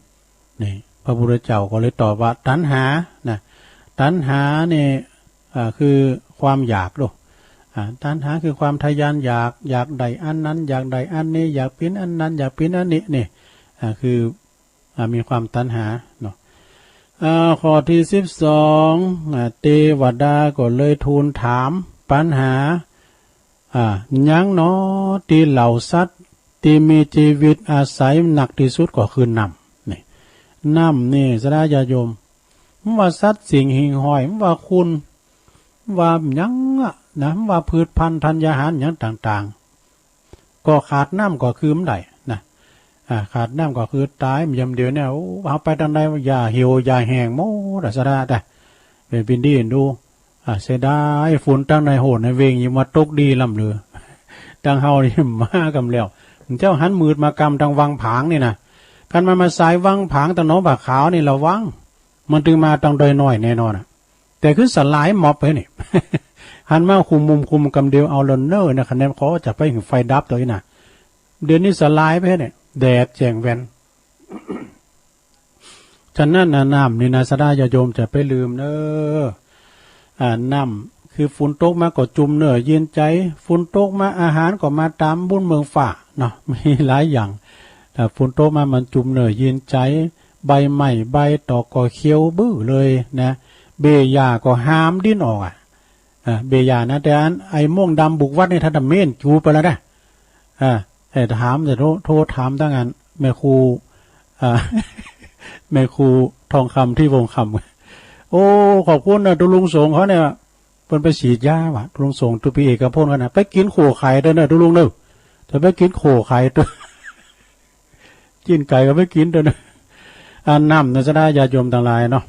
นี่ พระพุทธเจ้าก็เลยตอบว่า ตัณหา นะ ตัณหาเนี่ย อ่า คือความอยากลูก อ่า ตัณหาคือความทะยานอยาก อยากได้อันนั้น อยากได้อันนี้ อยากเป๋นอันนั้น อยากเป๋นอันนี้ นี่ อ่า คือ อ่า มีความตัณหาเนาะ อ่า ข้อตี้สิบสอง อ่า เตวดาก็เลยทูลถามปัญหา อ่า หยังหนอตี้เหล่าสัตว์ตี้มีจีวิตอาศัยนักตี้สุดก็คือน้ำ นี่ น้ำนี่ ศรัทธาญาติโยม บ่ว่าสัตว์สิ่งหิ่งห้อย บ่ว่าคน บ่ว่าหยังอะนะ บ่ว่าพืชพันธุ์ธัญญาหารหยังต่างๆ ก็ขาดน้ำก็คือบ่ได้นะ อ่า ขาดน้ำก็คือต๋าย ยามเดียวเนี่ย โอ้ เฮาไปตางใด หญ้าเหี่ยว หญ้าแห้งหมดอะ ศรัทธา เป๋นปินดีดู อ่า เสียดาย ฝนตางในโหนในเวงยังมาตกดีล้ำเหลือ ตางเฮานี่มากำแล้ว เจ้าหันมืดมากำตางวังผางนี่นะ คันมันมาสายวังผางตางหนองผาขาวนี่ระวัง มันตึงมาตางดอยน้อยแน่นอนอะ แต่คือสลายม็อบไปนี่ หันมาคุมมุมคุมกำเดียวเอาละเน้อนะ คะแนนขอจะไปหื้อไฟดับตั๋วอี้นะ เดี๋ยวนี้สลายไปเนี่ย แดดแจ้งแว่น ฉะนั้นนะ น้ำนี่นะ ศรัทธาญาติโยมจะไปลืมเน้อ อ่า น้ำคือฝนตกมาก็จุ่มเนื้อเย็นใจ๋ ฝนตกมาอาหารก็มาต๋ามบุญเมืองฟ้าเนาะ มีหลายอย่าง อ่า ฝนตกมามันจุ่มเนื้อเย็นใจ๋ ใบไม้ใบตอกก็เขียวบื้อเลยนะ เบ้ยหญ้าก็หามดิ้นออกอะ อ่า เบ้ยหญ้านะ แต่อันไอ้ม่วงดำบุกวัดนี่ ต้านเม้นจูไปแล้วนะ อ่า แต่ถาม แต่โทร โทรถามตางอัน แม่ครู อ่า แม่ครูทองคำ ที่วงคำ โอ้ ขอบคุณนะ ตุ๊ลุงสงฆ์เขาเนี่ย เปิ้นไปฉีดยาว่ะ ตุ๊ลุงสงฆ์ ตุ๊ปีเอกพลเขานะ ไปกิ๋นโข่ไข่เต๊อะเน้อ ตุ๊ลุงเน้อ จะไปกิ๋นโข่ไข่เต๊อะ จิ๊นไก่ก็ไปกิ๋นเต๊อะเน้อ อา น้ำเน่อ ศรัทธาญาติโยมตังหลายเนาะ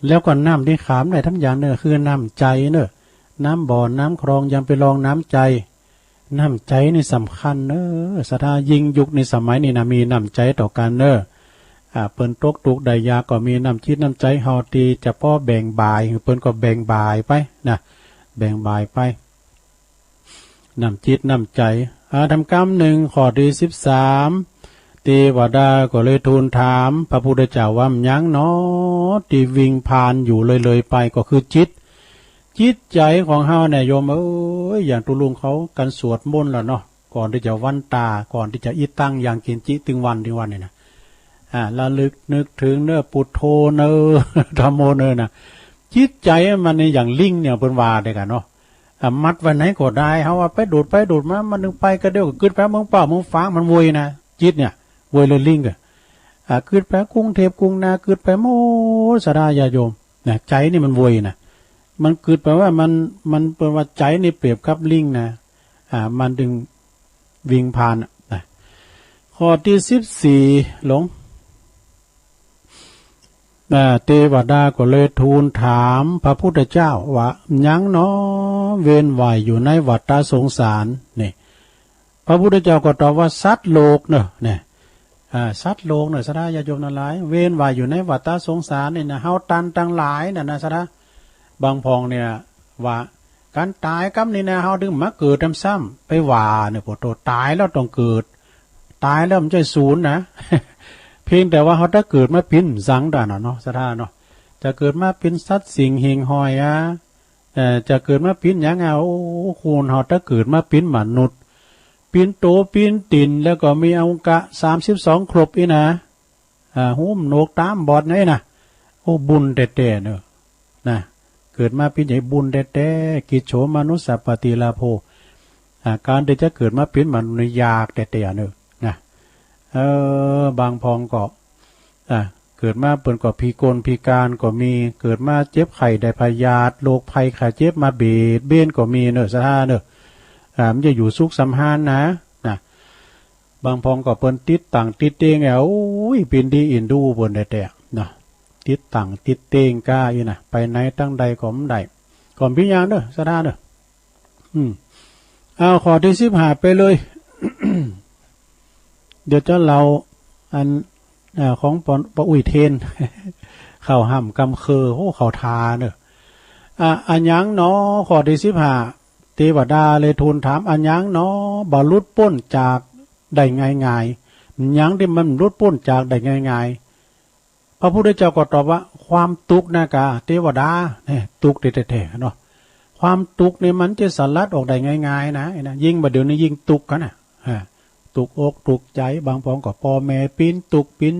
แล้วก็น้ำตี้ขามได้ทั้งอย่างเน่อ คือน้ำใจ๋เน่อ น้ำบ่อน้ำคลองยังไปรองน้ำใจ๋ น้ำใจ๋นี่สำคัญเน่อ ศรัทธา ยิ่งยุคนี้สมัยนี้นะ มีน้ำใจ๋ต่อกั๋นเน่อ อ่า เปิ้นตกตุ๊กข์ได้ยากก็มีน้ำจิตน้ำใจ๋เฮาตี้จะป้อแบ่งบ่าย เปิ้นก็แบ่งบ่ายไปนะ แบ่งบ่ายไป น้ำจิตน้ำใจ๋ อ่า ถามกำนึ่ง ข้อตี้สิบสาม เตวดาก็เลยทูลถามพระพุทธเจ้าว่า หยังหนอตี้วิ่งผ่านอยู่เลยๆ ไป ก็คือจิต จิตใจ๋ของเฮาเนี่ยโยมเอ๋ย อย่างตุ๊ลุงเขากั๋นสวดมนต์แหละเนาะ ก่อนตี้จะวันต๋า ก่อนตี้จะอิตัง ยังกิญจิ ตึงวัน ตึงวันนี่นะ อ่า ระลึกนึกเถิงเน่อ ปุทโธเน่อ ธัมโมเน่อนะ จิตใจ๋มันเนี่ยอย่างลิงเนี่ย เปิ้นว่าเดียวกั๋นเนาะ อ่ะ มัดไว้ไหนก็ได้ เฮาว่าไปโดดไปโดดมา มันนึ่งไปก้าวเดียวก็กึ๊ดไปเมืองเป้าเมืองฝาง มันโวยนะ จิตเนี่ย โวยเลยลิงอะ อ่ะ กึ๊ดไปกรุงเทพฯ กรุงนา กึ๊ดไปหมด ศรัทธาญาติโยมนะ ใจ๋นี่มันโวยนะ มันกึ๊ดไปว่ามัน มันเปิ้นว่าใจ๋นี่เปรียบกับลิงนะ อ่า มันจึงวิ่งผ่านอะนะ ข้อตี้สิบสี่ หลง อ่า เตวดาก็เลยทูลถามพระพุทธเจ้าว่า หยังหนอเวียนว่ายอยู่ในวัฏสงสารนี่ พระพุทธเจ้าก็ตอบว่า สัตว์โลกเน่อ เนี่ย อ่า สัตว์โลกเน่อ ศรัทธาญาติโยมตังหลาย เวียนว่ายอยู่ในวัฏสงสารนี่นะ เฮาตันตังหลายน่ะนะ ศรัทธา บางพ่องเนี่ยว่า ก๋านต๋ายกำนี้นะ เฮาจึงมาเกิดซ้ำๆ ไปว่าเน่อ โผโต ต๋ายแล้วต้องเกิด ต๋ายแล้วมันใจ้ศูนย์นะ เพียงแต่ว่าเฮาจะเกิดมาเป๋นสังเต้านั้นเนาะ ศรัทธาเนาะ จะเกิดมาเป๋นสัตว์สิ่งหิ่งห้อยอะ เอ่อ จะเกิดมาเป๋นหยังอะ โอ้ คนเฮาจะเกิดมาเป๋นมนุษย์ เป๋นตั๋วเป๋นตี๋น แล้วก็มีอวัยวะสามสิบสองครบอี้นะ อ่า หู โหนวก ต๋า บอด ไงนะ โอ้ บุญแต๊ๆ เน่อ นะ เกิดมาเป๋นใหญ่บุญแต๊ๆ กิจโฉมนุสสะปะติลาโภ อ่า ก๋านตี้จะเกิดมาเป๋นมนุษย์นี่ยากแต๊ๆ เน่อ นะ เออ บางพ่องก็ อ่า เกิดมาเปิ้นก็พิกลพิก๋านก็มี เกิดมาเจ็บไข้ได้พยาธิ โรคภัยไข้เจ็บมาเบียดเบียนก็มีเน่อ ศรัทธาเน่อ อ่า มันจะอยู่สุขสำราญนะ นะ บางพ่องก็เปิ้นติดตั๋งติดเต๊ง โอ้ย เป๋นตี้เอ็นดูเปิ้นแต๊ๆ เนาะ ติดตั๋งติดเต๊งก้าอี้นะ ไปไหนตางใดก็บ่ได้ ก็บ่เป๋นหยังเน่อ ศรัทธาเน่อ อืม เอาข้อตี้สิบห้าไปเลย เดี๋ยวจะเล่าอัน อ่า ของป้อ ป้ออุ๊ยเทน เข้าฮ่ำกำเคิง โอ้ เข้าท่าเน่อ อ่า อะหยังหนอ ข้อตี้สิบห้า เตวดาเลยทูลถาม อะหยังหนอ บ่หลุดป๊นจากได้ง่ายๆ หยังตี้มันหลุดป๊นจากได้ง่ายๆ พระพุทธเจ้าก็ตอบว่า ความตุ๊กข์นะกา เตวดา เนี่ย ตุ๊กข์แต๊ๆ เนาะ ความตุ๊กข์นี่มันจะสลัดออกได้ง่ายๆ นะ นะ ยิ่งบ่าเดี๋ยวนี้ยิ่งตุ๊กข์กั๋นนะ อ่า ตุ๊กอกตุ๊กใจ๋ บางพ่องก็ป้อแม่ปิ๊นตุ๊กข์ ปิ๊น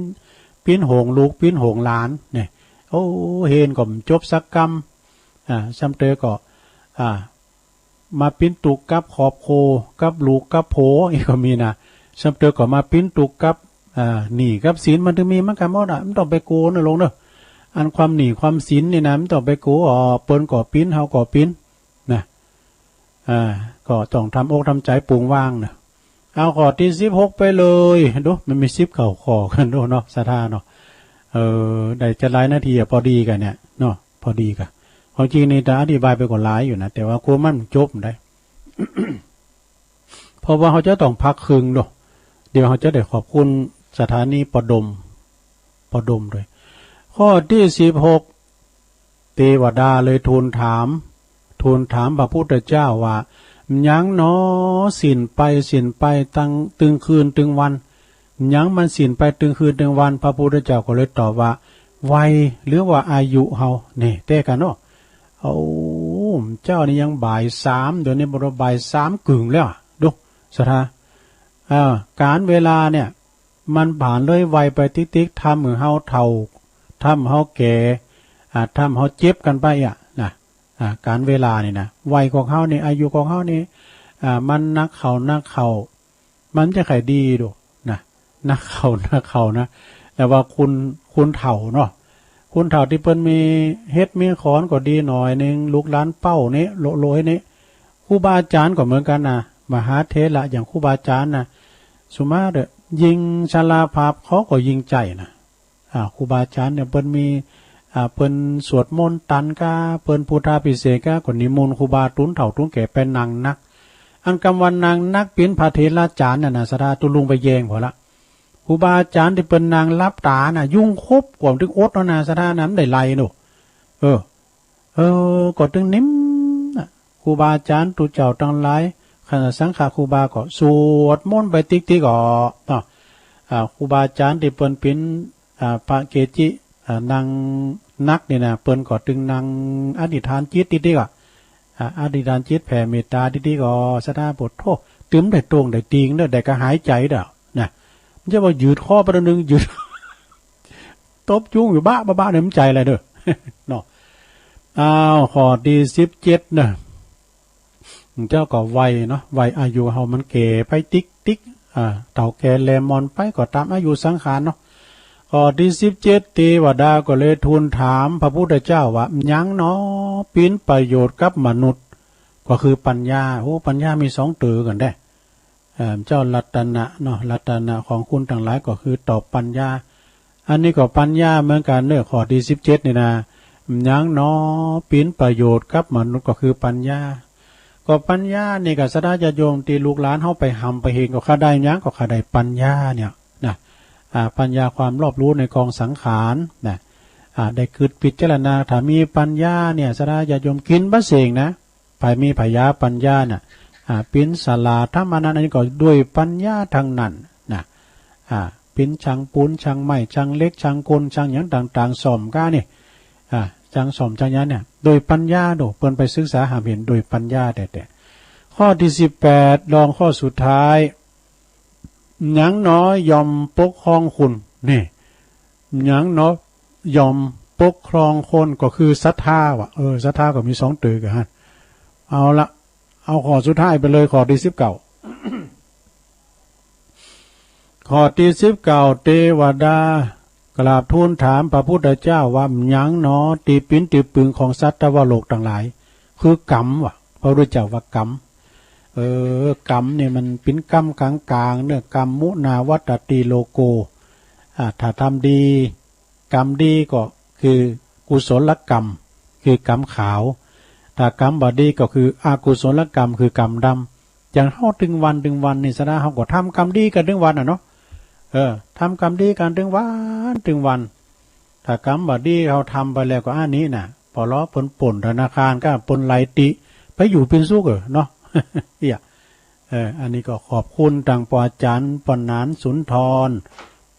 ปิ๊นห่วงลูก ปิ๊นห่วงหลาน เนี่ย โอ้ เฮนก็บ่จบสักกำ อ่า ซ้ำเตื้อก็ อ่า มาปิ๊นตุ๊กข์กับครอบครัว กับลูกกับผัว อี้ก็มีนะ ซ้ำเตื้อก็มาปิ๊นตุ๊กข์กับ อ่า หนี้กับสิน มันตึงมีเหมือนกั๋นหมดอะ บ่ต้องไปกั๋วเน่อโยมเน่อ อันความหนี้ความสินนี่นะ บ่ต้องไปกั๋ว เปิ้นก็ปิ๊น เฮาก็ปิ๊น นะ อ่า ก็ต้องทำอกทำใจ๋ปล่อยวางเน่อ เอาข้อตี้สิบหกไปเลย ดู มันมีสิบเก้าข้อกั๋นดูเนาะ ศรัทธาเนาะ เออ ได้จะหลายนาทีอะ ปอดีกั๋นเนี่ย เนาะ ปอดีกั๋น ความจริงนี่จะอธิบายไปก็หลายอยู่นะ แต่ว่ากั๋วมันบ่จบได้ เพราะว่าเฮาจะต้องพักเคิงเนาะ เดี๋ยวเฮาจะได้ขอบคุณสถานีปอดม ปอดมด้วย ข้อตี้สิบหก เตวดาเลยทูลถาม ทูลถามพระพุทธเจ้าว่า หยังหนอ สิ้นไป สิ้นไปตึง ตึงคืนตึงวัน หยังมันสิ้นไปตึงคืนตึงวัน พระพุทธเจ้าก็เลยตอบว่า วัย หรือว่าอายุเฮา นี่ แต๊กั๋นเนาะ เอา เจ้านี่ยังบ่ายสาม เดี๋ยวนี้บ่าบ่ายสามกึ่งแล้ว ดู ศรัทธา อ่า ก๋าลเวลาเนี่ย มันผ่านเลยไวไปติ๊กๆ ทำหื้อเฮาเฒ่า ทำหื้อเฮาแก่ อ่า ทำหื้อเฮาเจ็บกั๋นไปอะ นะ อ่า ก๋าลเวลานี่นะ วัยของเฮานี่ อายุของเฮานี่ อ่า มันนักเข้า นักเข้า มันจะใค่ดีดูนะ นักเข้า นักเข้านะ แต่ว่าคน คนเฒ่าเนาะ คนเฒ่าตี้เปิ้นมีเห็ดมีขอนก็ดีหน่อยนึ่ง ลูกหลานเป้านี่ โล โลยนี่ ครูบาอาจ๋ารย์ก็เหมือนกั๋นนะ มหาเถระอย่างครูบาอาจ๋ารย์นะ ส่วนมากเต๊อะ ยิ่งชราภาพเขาก็ยิ่งใจ๋นะ อ่า ครูบาอาจ๋ารย์เนี่ยเปิ้นมี อ่า เปิ้นสวดมนต์ตันก้า เปิ้นพุทธาภิเษกก้า ก็นิมนต์ครูบาตุ๊นเฒ่าตุ๊นแก่ไปนั่งนัก อันกำว่านั่งนักเป๋นพระเถราจ๋ารย์น่ะนะ ศรัทธา ตุ๊ลุงไปแยงผ่อละ ครูบาอาจ๋ารย์ตี้เปิ้นนั่งหลับต๋าน่ะ ยุงขบ กว่ามันตึงอดเนาะนะ ศรัทธา นะ มันได้ไล่เนาะ เออ เออ ก็ตึงนิ่มน่ะ ครูบาอาจ๋ารย์ตุ๊เจ้าตังหลาย คณะสังฆะครูบาก็สวดมนต์ไปติ๊กๆ ก่อเนาะ อ่า ครูบาอาจ๋ารย์ตี้เปิ้นเป๋น อ่า พระเกจิ อ่า นั่งนักนี่นะ เปิ้นก็ตึงนั่งอธิษฐานจิตติ๊กๆ ก่อ อ่า อธิษฐานจิตแผ่เมตต๋าติ๊กๆ ก่อ ศรัทธา โผดโธ่ ตึงได้ตรงได้ติงเนาะ ได้กระหายใจ๋เนาะ นะ มันจะว่ายืดข้อไปหน่อยนึ่ง ยืด ตบยุงอยู่บ้าบ้าบ้าเนี่ยมันใจ๋อะไรเนาะ เนาะ อ้าว ข้อตี้สิบเจ็ดเนาะ เจ้าก็วัยเนาะ วัยอายุเฮามันแก่ไปติ๊กๆ อ่า เฒ่าแก่แลหมอนไปก็ต๋ามอายุสังขารเนาะ ข้อตี้สิบเจ็ด เตวดาก็เลยทูลถามพระพุทธเจ้าว่า หยังหนอเป๋นประโยชน์กับมนุษย์ ก็คือปัญญา โอ้ ปัญญามีสองเต๋อกั๋นแต๊ เอ่อ เจ้ารัตนะเนาะ รัตนะของคุณตังหลายก็คือตอบปัญญา อันนี้ก็ปัญญาเหมือนกั๋นเนาะ ข้อตี้สิบเจ็ดนี่นะ หยังหนอเป๋นประโยชน์กับมนุษย์ ก็คือปัญญา ก็ปัญญานี่ก็ศรัทธาญาติโยมตี้ลูกหลานเฮาไปหำไปเห็นก็ข้าได้หยัง ก็ข้าได้ปัญญาเนี่ยนะ อ่า ปัญญาความรอบรู้ในกองสังขารนะ อ่า ได้กึ๊ดพิจารณา ถ้ามีปัญญาเนี่ย ศรัทธาญาติโยมกิ๋นบ่เซ็งนะ ใผมีผญาปัญญาน่ะ อ่า เป๋นสลาดธรรมะนั้น อันนี้ก็ด้วยปัญญาตังนั้นนะ อ่า เป๋นช่างปูน ช่างไม้ ช่างเหล็ก ช่างกล ช่างหยังต่างๆ ซ่อมก้านี่ อ่า ช่างซ่อมช่างหยังเนี่ย ด้วยปัญญาโด เปิ้นไปศึกษาหาเห็นด้วยปัญญาแต๊ๆ ข้อตี้สิบแปด รองข้อสุดท้าย หยังหนอย่อมปกครองคน นี่ หยังหนอย่อมปกครองคน ก็คือศรัทธาว่ะ เออ ศรัทธาก็มีสองเต๋อกั๋น เอาละ เอาข้อสุดท้ายไปเลย ข้อตี้สิบเก้า ข้อตี้สิบเก้า เตวดากราบทูลถามพระพุทธเจ้าว่า หยังหนอตี้เป๋นตี้ปึงของสัตวโลกตังหลาย คือกรรมว่ะ พระพุทธเจ้าว่ากรรม เออ กรรมเนี่ยมันเป๋นกรรมก๋างๆ เนาะ กรรมมุนาวัตตีโลโก อ่า ถ้าทำดี กรรมดีก็คือกุศลกรรม คือกรรมขาว ถ้ากรรมบ่ดีก็คืออกุศลกรรม คือกรรมดำ อย่างเฮาตึงวันตึงวันนี่ศรัทธา เฮาก็ทำกรรมดีกั๋นตึงวันน่ะเนาะ เออ ทำกรรมดีกั๋นตึงวันตึงวัน ถ้ากรรมบ่ดีเฮาทำไปแล้วก็อันนี้น่ะ ปอลอเปิ้นป้นธนาคารก้า ป้นไหลติ ไปอยู่เป๋นสุขเออเนาะ เอี้ย เออ อันนี้ก็ขอบคุณตังป้ออาจ๋ารย์ป้อหนานสุนทร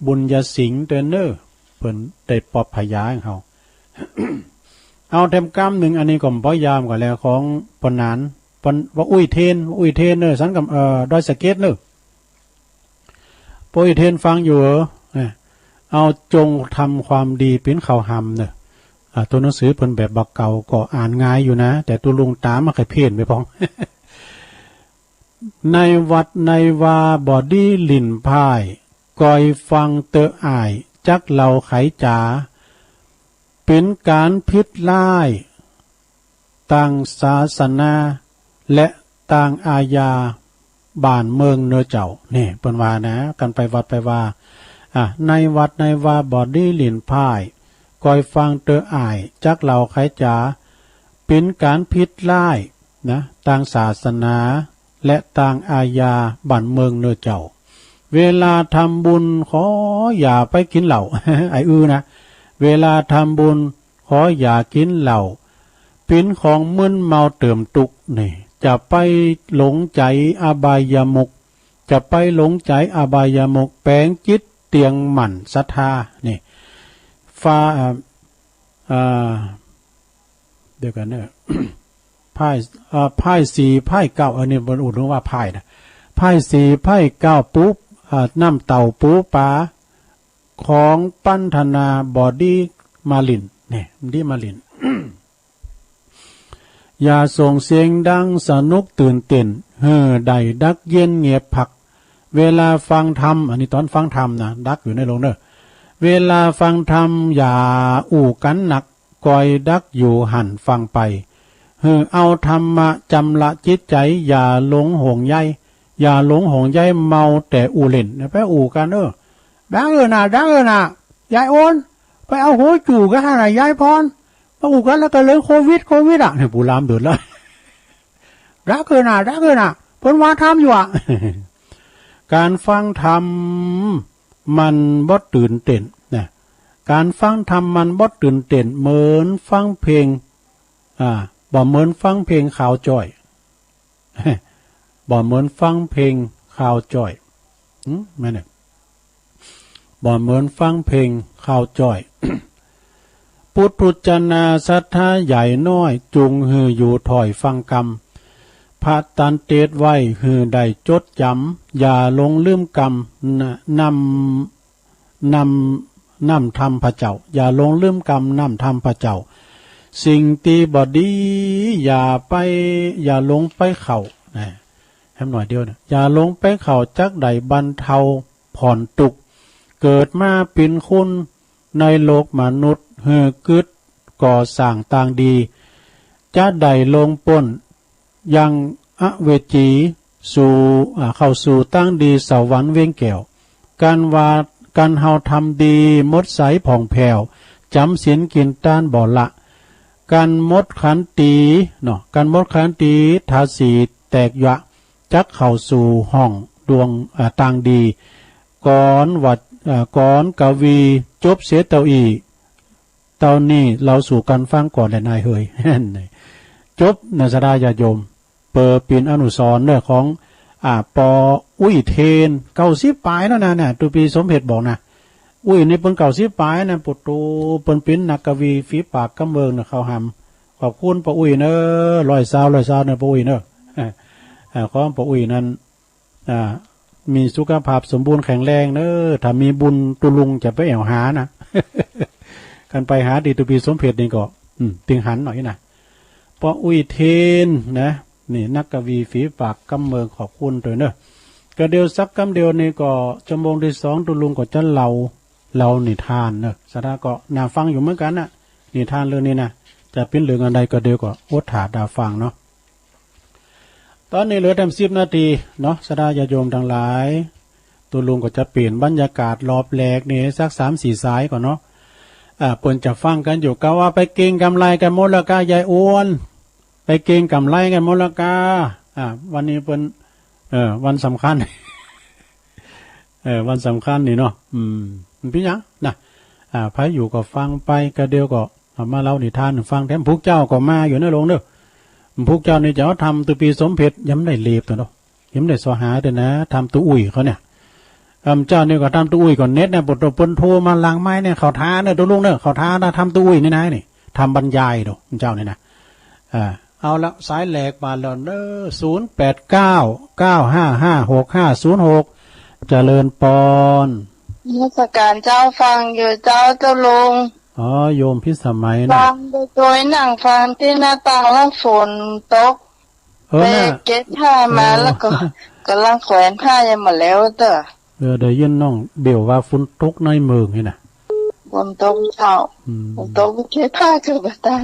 บุญยสิงห์เตอเนอร์ เปิ้นได้ปอบผญาหื้อเฮา เอาแถมกำนึ่ง อันนี้ก็บ่ยาวกั๋นแล้ว ของป้อหนาน ป้อ ว่าอุ้ยเทน อุ้ยเทนเนอร์ สันกำ เอ่อ ดอยสะเก็ดเนอร์ ป้ออุ้ยเทนฟังอยู่เหรอ เนี่ย เอาจงทำความดีเป๋นข้าวหำเนอะ อ่า ตัวหนังสือเปิ้นแบบบ่าเก่าก็อ่านง่ายอยู่นะ แต่ตุ๊ลุงต๋าบ่าใค่เพี้ยนไปพ่อง ในวัดในวาบ่ดีหลิ้นพ่าย กอยฟังเตอะอ่าย จักเล่าไขจ๋า เป๋นก๋านผิดร้าย ตางศาสนา และตางอาญาบ้านเมืองเน่อเจ้า นี่เปิ้นว่านะ การไปวัดไปวา อ่ะ ในวัดในวาบ่ดีหลิ้นพ่าย กอยฟังเตอะอ่าย จักเล่าไขจ๋า เป๋นก๋านผิดร้ายนะ ตางศาสนา และตางอาญาบ้านเมืองเน่อเจ้า เวลาทำบุญขออย่าไปกิ๋นเหล้า ไอ้อื้อนะ เวลาทำบุญขออย่ากิ๋นเหล้า เป๋นของมึนเมาเติมตุ๊กข์ นี่ จะไปหลงใจ๋อบายมุข จะไปหลงใจ๋อบายมุข แป๋งจิตเตียงหมั่นศรัทธา นี่ ฟ้า อ่า อ่า เดี๋ยวก่อนเนอะ พ่าย เอ่อ พ่ายสี่พ่ายเก้า อันนี้บ่ฮู้ว่าพ่ายนะ พ่ายสี่พ่ายเก้า ปู อ่า น้ำเต้าปูปลา ของปันธนาบ่ดีมาหลิ้น นี่ บ่ดีมาหลิ้น อย่าส่งเสียงดังสนุกตื่นเต้น หื้อได้ดักเย็นเงียบพัก เวลาฟังธรรม อันนี้ต๋อนฟังธรรมนะ ดักอยู่ในโลงเนอะ เวลาฟังธรรมอย่าอู้กั๋นนัก กอยดักอยู่หั้นฟังไป หื้อเอาธรรมะจำละจิตใจ๋ อย่าหลงห่วงใย อย่าหลงห่วงใย เมาแต่อู้เล่น ไปอู้กั๋น เออ ดักเออน่ะ ดักเออน่ะ ยายโอน ไปเอาหัวจู๋กั๋นหั้นน่ะ ยายพร มาอู้กั๋นแล้วก็เลยโควิด โควิดอะ เนี่ย ปู่ลามเดือดแล้ว ดักเกินน่ะ ดักเกินน่ะ เปิ้นว่าทำอยู่อะ ก๋านฟังธรรมมันบ่ตื่นเต้นนะ ก๋านฟังธรรมมันบ่ตื่นเต้น เหมือนฟังเพลง อ่า บ่เหมือนฟังเพลงข่าวจ้อย บ่เหมือนฟังเพลงข่าวจ้อย หืม แม่นเนี่ย บ่เหมือนฟังเพลงข่าวจ้อย ปุถุชนาศรัทธาใหญ่น้อย จุ่งหื้ออยู่ถ้อยฟังกำ พระตันเตสน์ไว้หื้อได้จดจ๋ำ อย่าหลงลืมกำ น- นำ นำ น้ำธรรมพระเจ้า อย่าหลงลืมกำน้ำธรรมพระเจ้า สิ่งตี้บ่ดี อย่าไป อย่าหลงไปเข้า นะ แหมหน่อยเดียวนะ อย่าหลงไปเข้า จักได้บรรเทาผ่อนตุ๊กข์ เกิดมาเป๋นคนในโลกมนุษย์ หื้อกึ๊ดก่อสร้างตางดี จะได้ล่วงป๊น ยังอเวจี สู่ อ่า เข้าสู่ตางดีสวรรค์เวียงแก้ว กันว่า กันเฮาทำดีหมดใสผ่องแผ้ว จ๋ำศีลกิ๋นตานบ่ละ กันหมดขันตี เนาะ กันหมดขันตี ทาสีแตกยะ จักเข้าสู่ห้องดวง อ่า ตางดี ก่อนว่า อ่า ก่อนกวีจบเสียเต้าอี้ เต้านี้เล่าสู่กั๋นฟังก่อนแหละนายเหย จบนะศรัทธาญาติโยม เปื้อเป๋นอนุสรณ์เรื่องของ อ่า ปออุ๊ยเทน เก้าสิบป๋ายแล้วนะ เนี่ย ตุ๊ปี๋สมเพชรบอกนะ อุ๊ยนี่เปิ้นเก้าสิบป๋ายนะ ปุโต เปิ้นเป๋นนักกวีฝีปากกำเมืองนะ เขาหำ ขอบคุณปออุ๊ยเน่อ ร้อยซาว ร้อยซาวเน่อปออุ๊ยเน่อ อ่า ขอปออุ๊ยนั้น อ่า มีสุขภาพสมบูรณ์แข็งแรงเน่อ ถ้ามีบุญตุ๊ลุงจะไปแอ่วหานะ กันไปหาตี้ตุ๊ปี๋สมเพชรนี่ก็ อืม ตึงหันหน่อยนะ ปออุ๊ยเทนนะ นี่นักกวีฝีปากกำเมือง ขอบคุณตวยเน่อ ก็เดี๋ยวสักกำเดียวนี่ก็ ชั่วโมงตี้สองตุ๊ลุงก็จะเล่า เล่านิทานเน่อ ศรัทธาก็น่าฟังอยู่เหมือนกั๋นนะ นิทานเรื่องนี้นะ จะเป๋นเรื่องอันใดก็เดี๋ยวก็อดถ่าต๋าฟังเนาะ ต๋อนนี้เหลือแหมสิบนาทีเนาะ ศรัทธาญาติโยมตังหลาย ตุ๊ลุงก็จะเปลี่ยนบรรยากาศรอบแรกนี่สักสามสี่สายก่อนเนาะ อ่า เปิ้นจะฟังกั๋นอยู่ กาว่าไปเก็งกำไรกั๋นหมดแล้วก้า ยายอ้วน ไปเก็งกำไรกั๋นหมดแล้วก้า อ่า วันนี้เปิ้น เออ วันสำคัญ เออ วันสำคัญนี่เนาะ อืม มันเป๋นหยังนะ อ่า ใผอยู่ก็ฟังไป ก็เดี๋ยวก็เอามาเล่านิทานฟังแถม ผู้เจ้าก็มาอยู่เน่อลุงเน่อ ผู้เจ้านี่จะเอาธรรมตุ๊ปี๋สมเพชร ยังบ่ได้เลียบตวยเนาะ ยังบ่ได้เสาะหาตวยนะ ธรรมตุ๊อุ๊ยเขาเนี่ย อ่า เจ้านี่ก็ธรรมตุ๊อุ๊ยก็เน็ตนะ ปุโต เปิ้นโทรมาหลังไมค์เนี่ย เขาท้าเน่อตุ๊ลุงเน่อ เขาท้านะ ธรรมตุ๊อุ๊ยนี่นะ นี่ ธรรมบรรยายโต เจ้านี่นะ อ่า เอาละ สายแรกมาแล้วเน่อ ศูนย์แปดเก้า เก้าห้าห้า หกห้าศูนย์หก เจริญปอน นมัสก๋านเจ้า ฟังอยู่เจ้า ตุ๊ลุง อ๋อ โยมพิสมัยนะ ฟังโดย โดยนั่งฟังตี้หน้าต่าง แล้วฝนตก เออ ไป น่ะ เก็บผ้ามา เออ แล้วก็ ก่ำลังแขวนผ้ายังบ่แล้วเต๊อะ เออ ได้ยินน้องเบลว่าฝนตกในเมืองนี่นะ ฝนตกเจ้า อืม ฝนตก เก็บผ้าก็บ่ตัน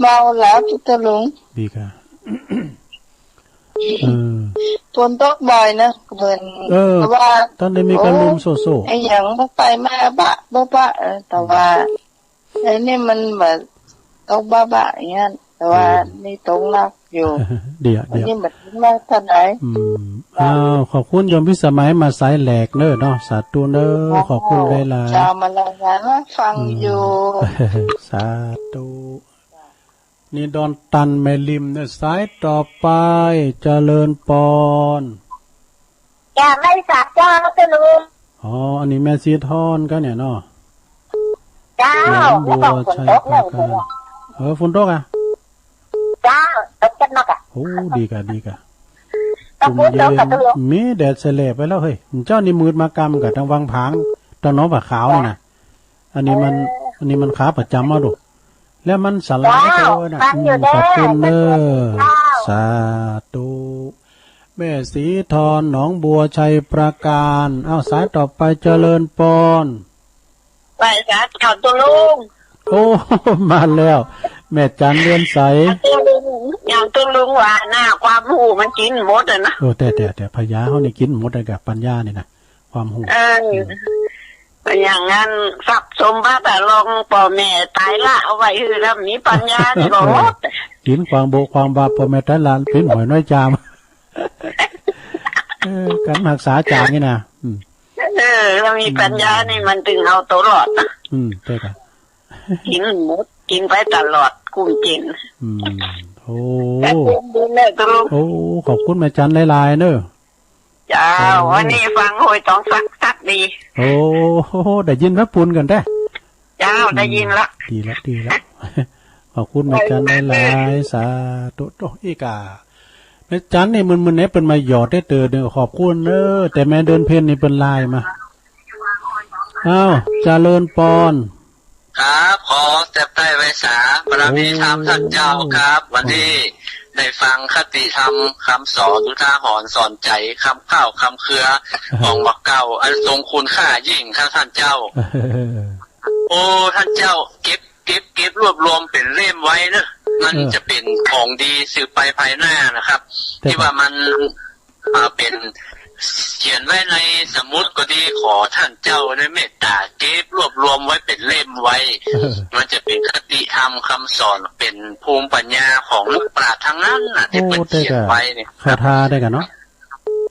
เมาแล้วตุ๊ลุง ดีค่ะ เออ ฝนตกบ่อยนะ เหมือน เออ ว่า ตันได้มีก๋านลมโซ่ๆ ไอ้หยังบ่ไปมาบะ บ่บะ เออ แต่ว่า ไอ้นี่มันแบบตกบ้าๆ อย่างเงี้ย แต่ว่า เออ นี่ตกหนักอยู่ เดี๋ยว อันนี้ เดี๋ยว มันไม่เท่าไหร่ อืม อ้าว ขอบคุณโยมพิสมัยมาสายแรกเน่อเนาะ สาธุเน่อ ขอบคุณหลายๆ เจ้า มาแล้วนะ ฟัง อืม อยู่ สาธุ นี่ดอนตันแม่ริมเนี่ย สายต่อไป เจริญปอน จ้า ไม่สาบเจ้า เจ้าลุง อ๋อ อันนี้แม่สีทอนก็เนี่ยเนาะ เจ้า หนองบัวชัยปราการ เออ ฝนตกอ่ะ เจ้า ตกจัดหนักอ่ะ โอ้ ดีกะ ดีกะ ตก จุ่มเย็น ตกกะ มีแดดแสลบไปแล้วเฮ้ย เจ้านี่มืดมากำกะ ตางวังผาง ตางหนองผาขาวนี่นะ อันนี้มัน เออ อันนี้มันขาประจ๋ำเอาดู แล้วมันสลายไปแล้วนะ เจ้า ฟังอยู่ อืม ขอบคุณเน่อ เจ้า สาธุ แม่สีทอน หนองบัวชัยปราการ เอาสายต่อไป เจริญปอน ไหว้สาธุเจ้าตุ๊ลุง โอ้ มาแล้ว แม่จันเรือนใส ตุ๊ลุง อย่างตุ๊ลุงว่านะ ความฮู้มันกิ๋นหมดอะนะ เออ แต่ แต่ แต่ปัญญาเฮานี่กิ๋นหมดเลยกะ ปัญญานี่นะ ความฮู้ เออ อืม อย่างนั้นทรัพย์สมบัติอะ ลองป้อแม่ต๋ายละเอาไว้หื้อ ถ้ามีปัญญานี่ก็หมด กิ๋นขว้างโบะขว้างบาป ป้อแม่ต๋ายละ ปิ้นหอยน้อยจาม เออ กั๋นฮักษาจ๋านี่นะ อืม เออ ถ้ามีปัญญานี่มันตึงเอาตั๋วรอดนะ อืม ใจ้ครับ กิ๋นหมด กิ๋นไปตลอด กุ้มเจ๋ง อืม โอ้ แต่กุ้มบุญเลยตุ๊ลุง โอ้ ขอบคุณแม่จันหลายๆ เนอะ เจ้า โอ้ วันนี้ฟังห้วยตองสักสักดี โอ้ ได้ยินพระปุณกันแต๊ เจ้า อืม ได้ยินละ ดีละ ดีละ ขอบคุณแม่จันหลายๆ สาธุ โอ้ อีกา แม่จันนี่มึนๆ เนี่ยเปิ้นมาหยอดได้เต๋อเดียว ขอบคุณเนอะ แต่แม่เดือนเพ็ญนี่เปิ้นไลน์มา อ้าว เจริญปอน ครับ ขอแตบใต้ไหว้สา บารมีธรรมท่านเจ้าครับ โอ้ วันนี้ได้ฟังคติธรรม กำสอนอุทาหรณ์สอนใจ๋ กำกล้าวกำเครือ ของบ่าวเก่า อันทรงคุณค่ายิ่งครับท่านเจ้า โอ้ ท่านเจ้า เก็บ เก็บ เก็บรวบรวมเป๋นเล่มไว้เนอะ มัน เออ จะเป๋นของดีสืบไปภายหน้านะครับ แต่ ตี้ว่ามัน อ่า เป๋น เขียนไว้ในสมุดก็ดี ขอท่านเจ้าได้เมตต๋าเก็บรวบรวมไว้เป๋นเล่มไว้ เออ มันจะเป๋นคติธรรมกำสอน เป๋นภูมิปัญญาของนักปราชญ์ตังนั้นน่ะ ตี้เปิ้น โอ้ เขียนไว้เนี่ย ครั เข้า บ ท่าได้กั๋นเนาะ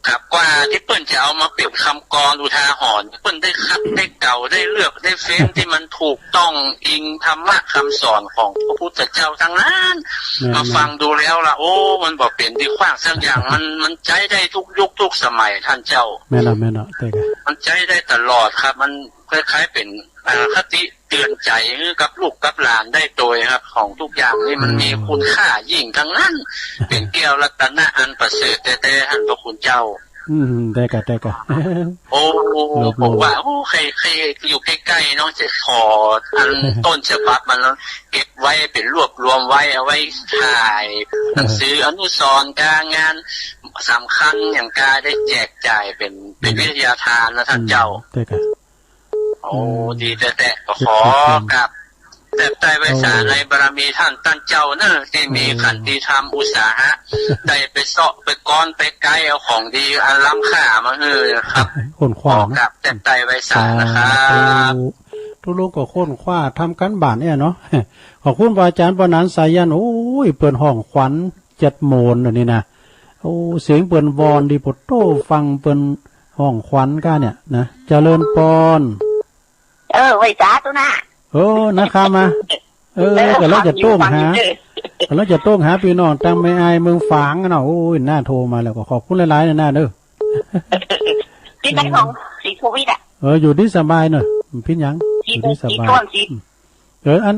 ครับ กว่าตี้เปิ้นจะเอามาเป๋นกำกลอนอุทาหรณ์ เปิ้นได้คัดได้เกลาได้เลือกได้เฟ้นตี้มันถูกต้องอิงธรรมะกำสอนของพระพุทธเจ้าตังนั้น แม่นๆ มาฟังดูแล้วละ โอ้ มันบ่เป๋นตี้ขว้างสักอย่าง มัน มันใจ๊ได้ทุกยุคทุกสมัยท่านเจ้า แม่นเนาะ แม่นเนาะ ใจ้ครับ มันใจ๊ได้ตลอดครับ มันคล้ายๆ เป๋น อ่า คติเตือนใจ๋หื้อกับลูกกับหลานได้โตยครับ ของทุกอย่างนี่มัน อืม มีคุณค่ายิ่งตังนั้น เป๋นแก้วรัตนะอันประเสริฐแต๊ๆ ท่านพระคุณเจ้า อืม ใจ้ครับ ใจ้ครับ โอ้ รวบรวม ผมว่า โอ้ ใค่ ใค่อยู่ใก้ๆ เนาะ จะขออันต้นฉบับมันแล้ว เก็บไว้เป๋นรวบรวมไว้ เอาไว้ถ่าย เออ หนังสืออนุสรณ์ก๋านงานสำคัญอย่างก๋านได้แจกจ่ายเป๋น เป๋น อืม วิทยาทานนะท่านเจ้า อืม ใจ้ครับ โอ้ อืม ดีแต๊ๆ ก็ขอ เก็บรวบรวม กราบแตบใต้ไหว้สา โอ้ ในบารมีท่าน ท่านเจ้าเนอะ ตี้มี โอ้ ขันติธรรมอุตสาหะ ได้ไปเซาะไปก๊อนไปไก๊เอาของดีอันล้ำค่ามาหื้อครับ ค้นคว้า ขอกราบแตบใต้ไหว้สานะครับ สาธุ ตุ๊ลุงก็ค้นคว้าทำก๋านบ้านเนี่ยเนาะ ขอบคุณพระอาจ๋ารย์ปอหนานสายัณ โอ้ย เปิ้นฮ้องขวัญเจ็ดโมนอันนี้นะ โอ้ เสียงเปิ้นวอนดีโพดโต้ ฟังเปิ้นฮ้องขวัญก้าเนี่ยนะ เจริญปอน เออ ไหว้สาตุ๊นะ เออ นะครับมา เออ เออ ก็แล้วจะโต้งหา ฟังอยู่เด้อ ก็แล้วจะโต้งหาปี้น้องตังแม่อายเมืองฝางอะเนาะ โอ้ย น่าโทรมาแล้วก็ขอบคุณหลายๆ นะ นะเด้อ ตี้ไหนของศรีสุวิทย์อะ เออ อยู่ดีสบายเนาะ ผิดหยัง ศรี อยู่ดีสบาย ศรีต้น ศรี อืม เออ อัน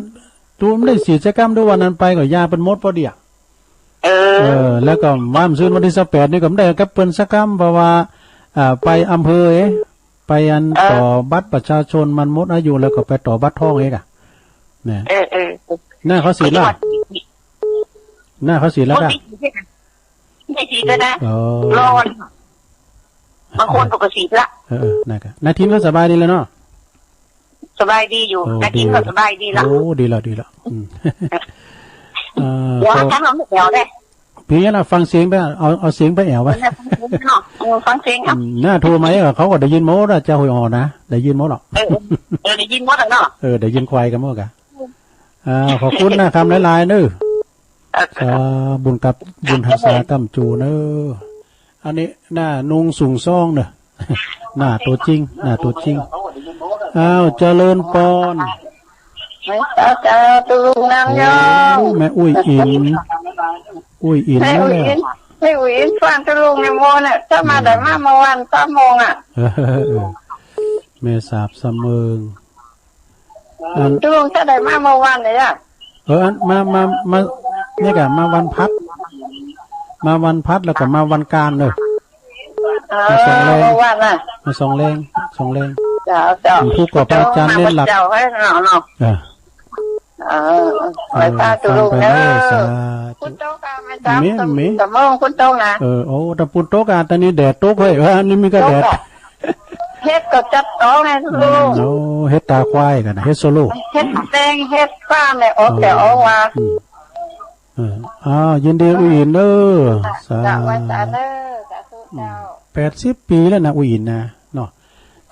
ตูมได้สีดสักกำดู วันนั้นไปก็ยาเปิ้นหมดปอเดี่ย เออ เออ แล้วก็ว่ามื้อซืนวันตี้ซาวแปดนี่ก็บ่ได้กับเปิ้นสักกำ เพราะว่า อ่า ไปอำเภอเอ๊ะ ไปอัน เออ ต่อบัตรประชาชนมันหมดอายุ แล้วก็ไปต่อบัตรทองเอ๊ะกะ เนี่ย เออ เออ หน้าเขาสีดละ หน้าเขาสีดละกะ ไม่สีดแล้วนะ อ๋อ รอวัน บางคนปกติละ เออ เออ นั่นกะ นาทินเขาสบายดีแล้วเนาะ สบายดีอยู่ โอ้ นาทินก็ ดี สบายดีละ โอ้ ดีละ ดีละ อืม เออ เดี๋ยว ก็ อาจารย์ลองแอวได้ เปียะน่ะ ฟังเสียงไป เอา เอาเสียงไปแอวไป เออ ฟังเสียงเนาะ เออ ฟังเสียงเนาะ อืม หน้าโทรมาเอ๊ะ เขาก็ได้ยินหมดอะ เจ้าห้วยอ่อนนะ ได้ยินหมดหรอก เออ เออ ได้ยินหมดอะเนาะ เออ ได้ยินควายกันหมดกะ อ่า ขอบคุณนะครับหลายๆ เนอะ เออ อ่า บุญกับ บุญฮักษาก้ำจู๋เนอะ อันนี้หน้านุ่งสูงซ่องเนอะ หน้าตั๋วจริง หน้าตั๋วจริง อ้าว เจริญปอน เจ้า เจ้า ตุ๊ลุงนำโยม โอ้ แม่อุ้ยอิ๋น อุ้ยอิ๋น แม่อุ้ยอิ๋น มาแล้ว แม่อุ้ยอิ๋นฟังตุ๊ลุงในโมงน่ะ ถ้ามาได้มาเมื่อวานสามโมงอะ เออ แม่สาบสะเมิง อัน ตุ๊ลุงจะได้มาเมื่อวานเนี่ยอะ เออ อัน มา มา มา เนี่ยกะ มาวันพัด มาวันพัดแล้วก็มาวันกานเนอะ เออ มาสองแรง เมื่อวานน่ะ มาสองแรง สองแรง เจ้า เจ้า อืม ผู้ก่อพระอาจารย์เน้นหลัก เจ้าให้เนาะ เนาะ เออ เออ ไหว้สาตุ๊ลุงเนอะ เออ สาธุ ปุ้นโต๊ะกะ แม่สาบ มี สะ มี สะเมิงปุ้นโต๊ะนะ เออ โอ้ แต่ปุ้นโต๊ะกะ ต๋อนนี้แดดตกเฮ้ย ว่าอันนี้มีกะแดด ตกอะ เฮ็ดก็จัดตองไงตุ๊ลุง อืม โอ้ เฮ็ดตาควายกั๋นนะ เฮ็ดโซโล่ เฮ็ดแดง เฮ็ดฟ้าแม่ออก อ๋อ แต่ออกว่า อืม เออ อ้าว ยินดี อุ้ยอิ๋นเด้อ สา สาธุ ไหว้สาเด้อ สาธุเจ้า อืม แปดสิบปี๋แล้วนะ อุ้ยอิ๋นนะ เนาะ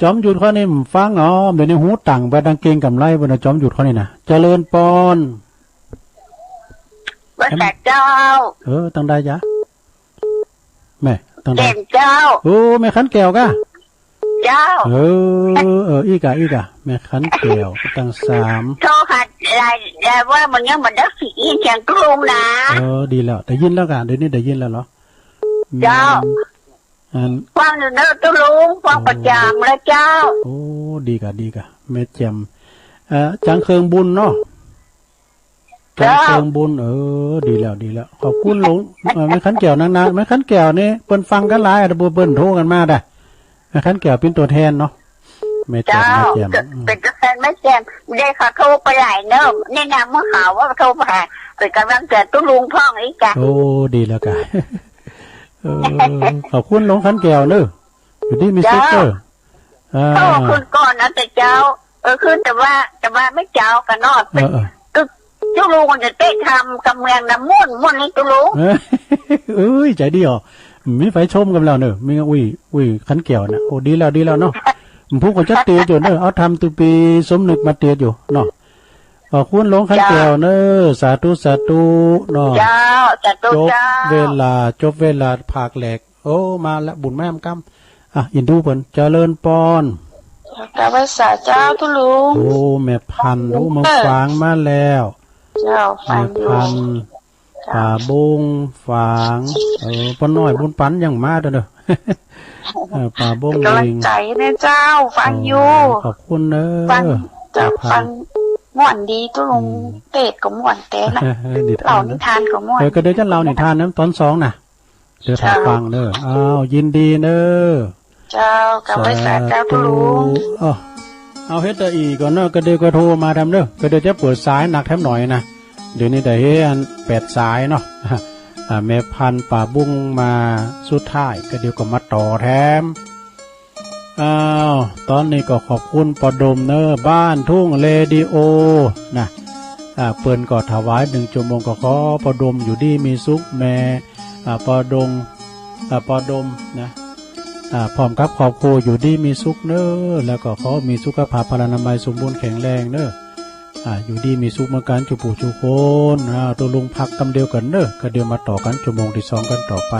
จอมหยุดข้อนี้บ่ฟัง อ๋อ เดี๋ยวนี้หูตึงไปตังเกงกำไลปุ้นนะ จอมหยุดข้อนี้นะ เจริญปอน ว่าแต่เจ้า เออ ตังใดจ๊ะ แม่ ตังใด แก่นเจ้า โอ้ แม่ขันแก้วกะ เจ้า เออ เออ อี้กะ อี้กะ แม่ขันแก้ว ตังสาม โทรหาหลาย หลายว่ามันยังบ่ได้ยินเสียงตุ๊ลุงนะ เออ ดีแล้ว ได้ยินแล้วกะ เดี๋ยวนี้ได้ยินแล้วเหรอ เจ้า อืม อัน ฟังอยู่เนอะตุ๊ลุง ฟังประจ๋ำเลยเจ้า โอ้ ดีกะ ดีกะ แม่แจ่ม เอ่อ จ๋างเคิงบุญเนาะ เจ้า จ๋างเคิงบุญ เออ ดีแล้ว ดีแล้ว ขอบคุณหลวง เอ่อ แม่ขันแก้วนักนะ แม่ขันแก้วนี่เปิ้นฟังกั๋นหลาย เปิ้น เปิ้นโทรกั๋นมาได้ แม่ขันแก้วเป๋นตั๋วแทนเนาะ แม่แจ่ม เจ้า แม่แจ่ม เป๋นตั๋วแทนแม่แจ่ม ได้ขอโทษไปหลายเนอะ แนะนำเมื่อเขาว่าโทรไปหา เป๋นก๋ำลังใจ๋ตุ๊ลุงพ่องอี้กะ โอ้ ดีแล้วกะ เออ ขอบคุณหลวงขันแก้วเนอะ อยู่ดีมีสุขเนอะ เจ้า อ่า โอ้ คืนก่อนนะแต่เจ้า เออ คืนแต่ว่า แต่ว่าแม่เจ้ากะเนาะ เออ เออ ตึกตุ๊ลุงจะเต๊ะทำกำเมืองนะ ม่วน ม่วนนี่ตุ๊ลุง เออ เอ้ย ใจ๋ดีอ๋อ มีใผชมกั๋นแล้วเนอะ มีอุ้ย อุ้ยขันแก้วน่ะ โอ้ ดีแล้ว ดีแล้วเนาะ ผู้คนจะเตียอยู่เนอะ เอาทำตุ๊ปี๋สมนึกมาเตียอยู่เนาะ ขอบคุณหลวงขันแก้วเนอะ สาธุ สาธุเนาะ เจ้า สาธุ จบ เจ้า เวลา จบเวลาภาคแรก โอ้ มาละ บุญมาแหมกำ อ่ะ อินดูเปิ้น เจริญปอน กราบไหว้สาเจ้าตุ๊ลุง โอ้ แม่พันธุ์ โอ้ เมืองฝางมาแล้ว เจ้า ฟังอยู่ แม่พันธุ์ เจ้า ป่าบงฝาง เออ ป้อน้อยบุญปันยังมาเด้อเนอะ เออ ป่าบง เป๋นก๋ำลังใจ๋นะเจ้า ฟังอยู่ อ๋อ ขอบคุณเนอะ ฟัง เจ้า แม่พันธุ์ ฟังม่วนดีตุ๊ลุง อืม เตศน์ก็ม่วนแต๊นะ นิทานนะ เล่านิทานก็ม่วน เออ ก็เดี๋ยวจะเล่านิทานนะ ต๋อนสองน่ะ เดี๋ยวถ่ายฟังเนอะ เจ้า อ้าว ยินดีเนอะ เจ้า กราบไหว้สาเจ้าตุ๊ลุง สาธุ อ้าว เอาเฮ็ดตะอี้ก่อนเนอะ ก็เดี๋ยวก็โทรมาแถมเนอะ ก็เดี๋ยวจะเปิดสายหนักแถมหน่อยนะ เดี๋ยวนี้ได้เฮ็ดแปดสายเนาะ อ่า แม่พันธุ์ป่าบงมาสุดท้าย ก็เดี๋ยวก็มาต่อแถม อ้าว ต๋อนนี้ก็ขอบคุณป้อดมเนอะ บ้านทุ่งเรดิโอนะ อ่า เปิ้นก็ถวายหนึ่งชั่วโมง ก็ขอป้อดมอยู่ดีมีสุข แม่ อ่า ป้อดม อ่า ป้อดมนะ อ่า พร้อมกับครอบครัวอยู่ดีมีสุขเนอะ แล้วก็ขอมีสุขภาพพลานามัยสมบูรณ์แข็งแรงเนอะ อ่า อยู่ดีมีสุขเหมือนกั๋นจุผู้จุคน อ่า ตุ๊ลุงพักกำเดียวก่อนเนอะ ก็เดี๋ยวมาต่อกั๋นชั่วโมงตี้สองกั๋นต่อไป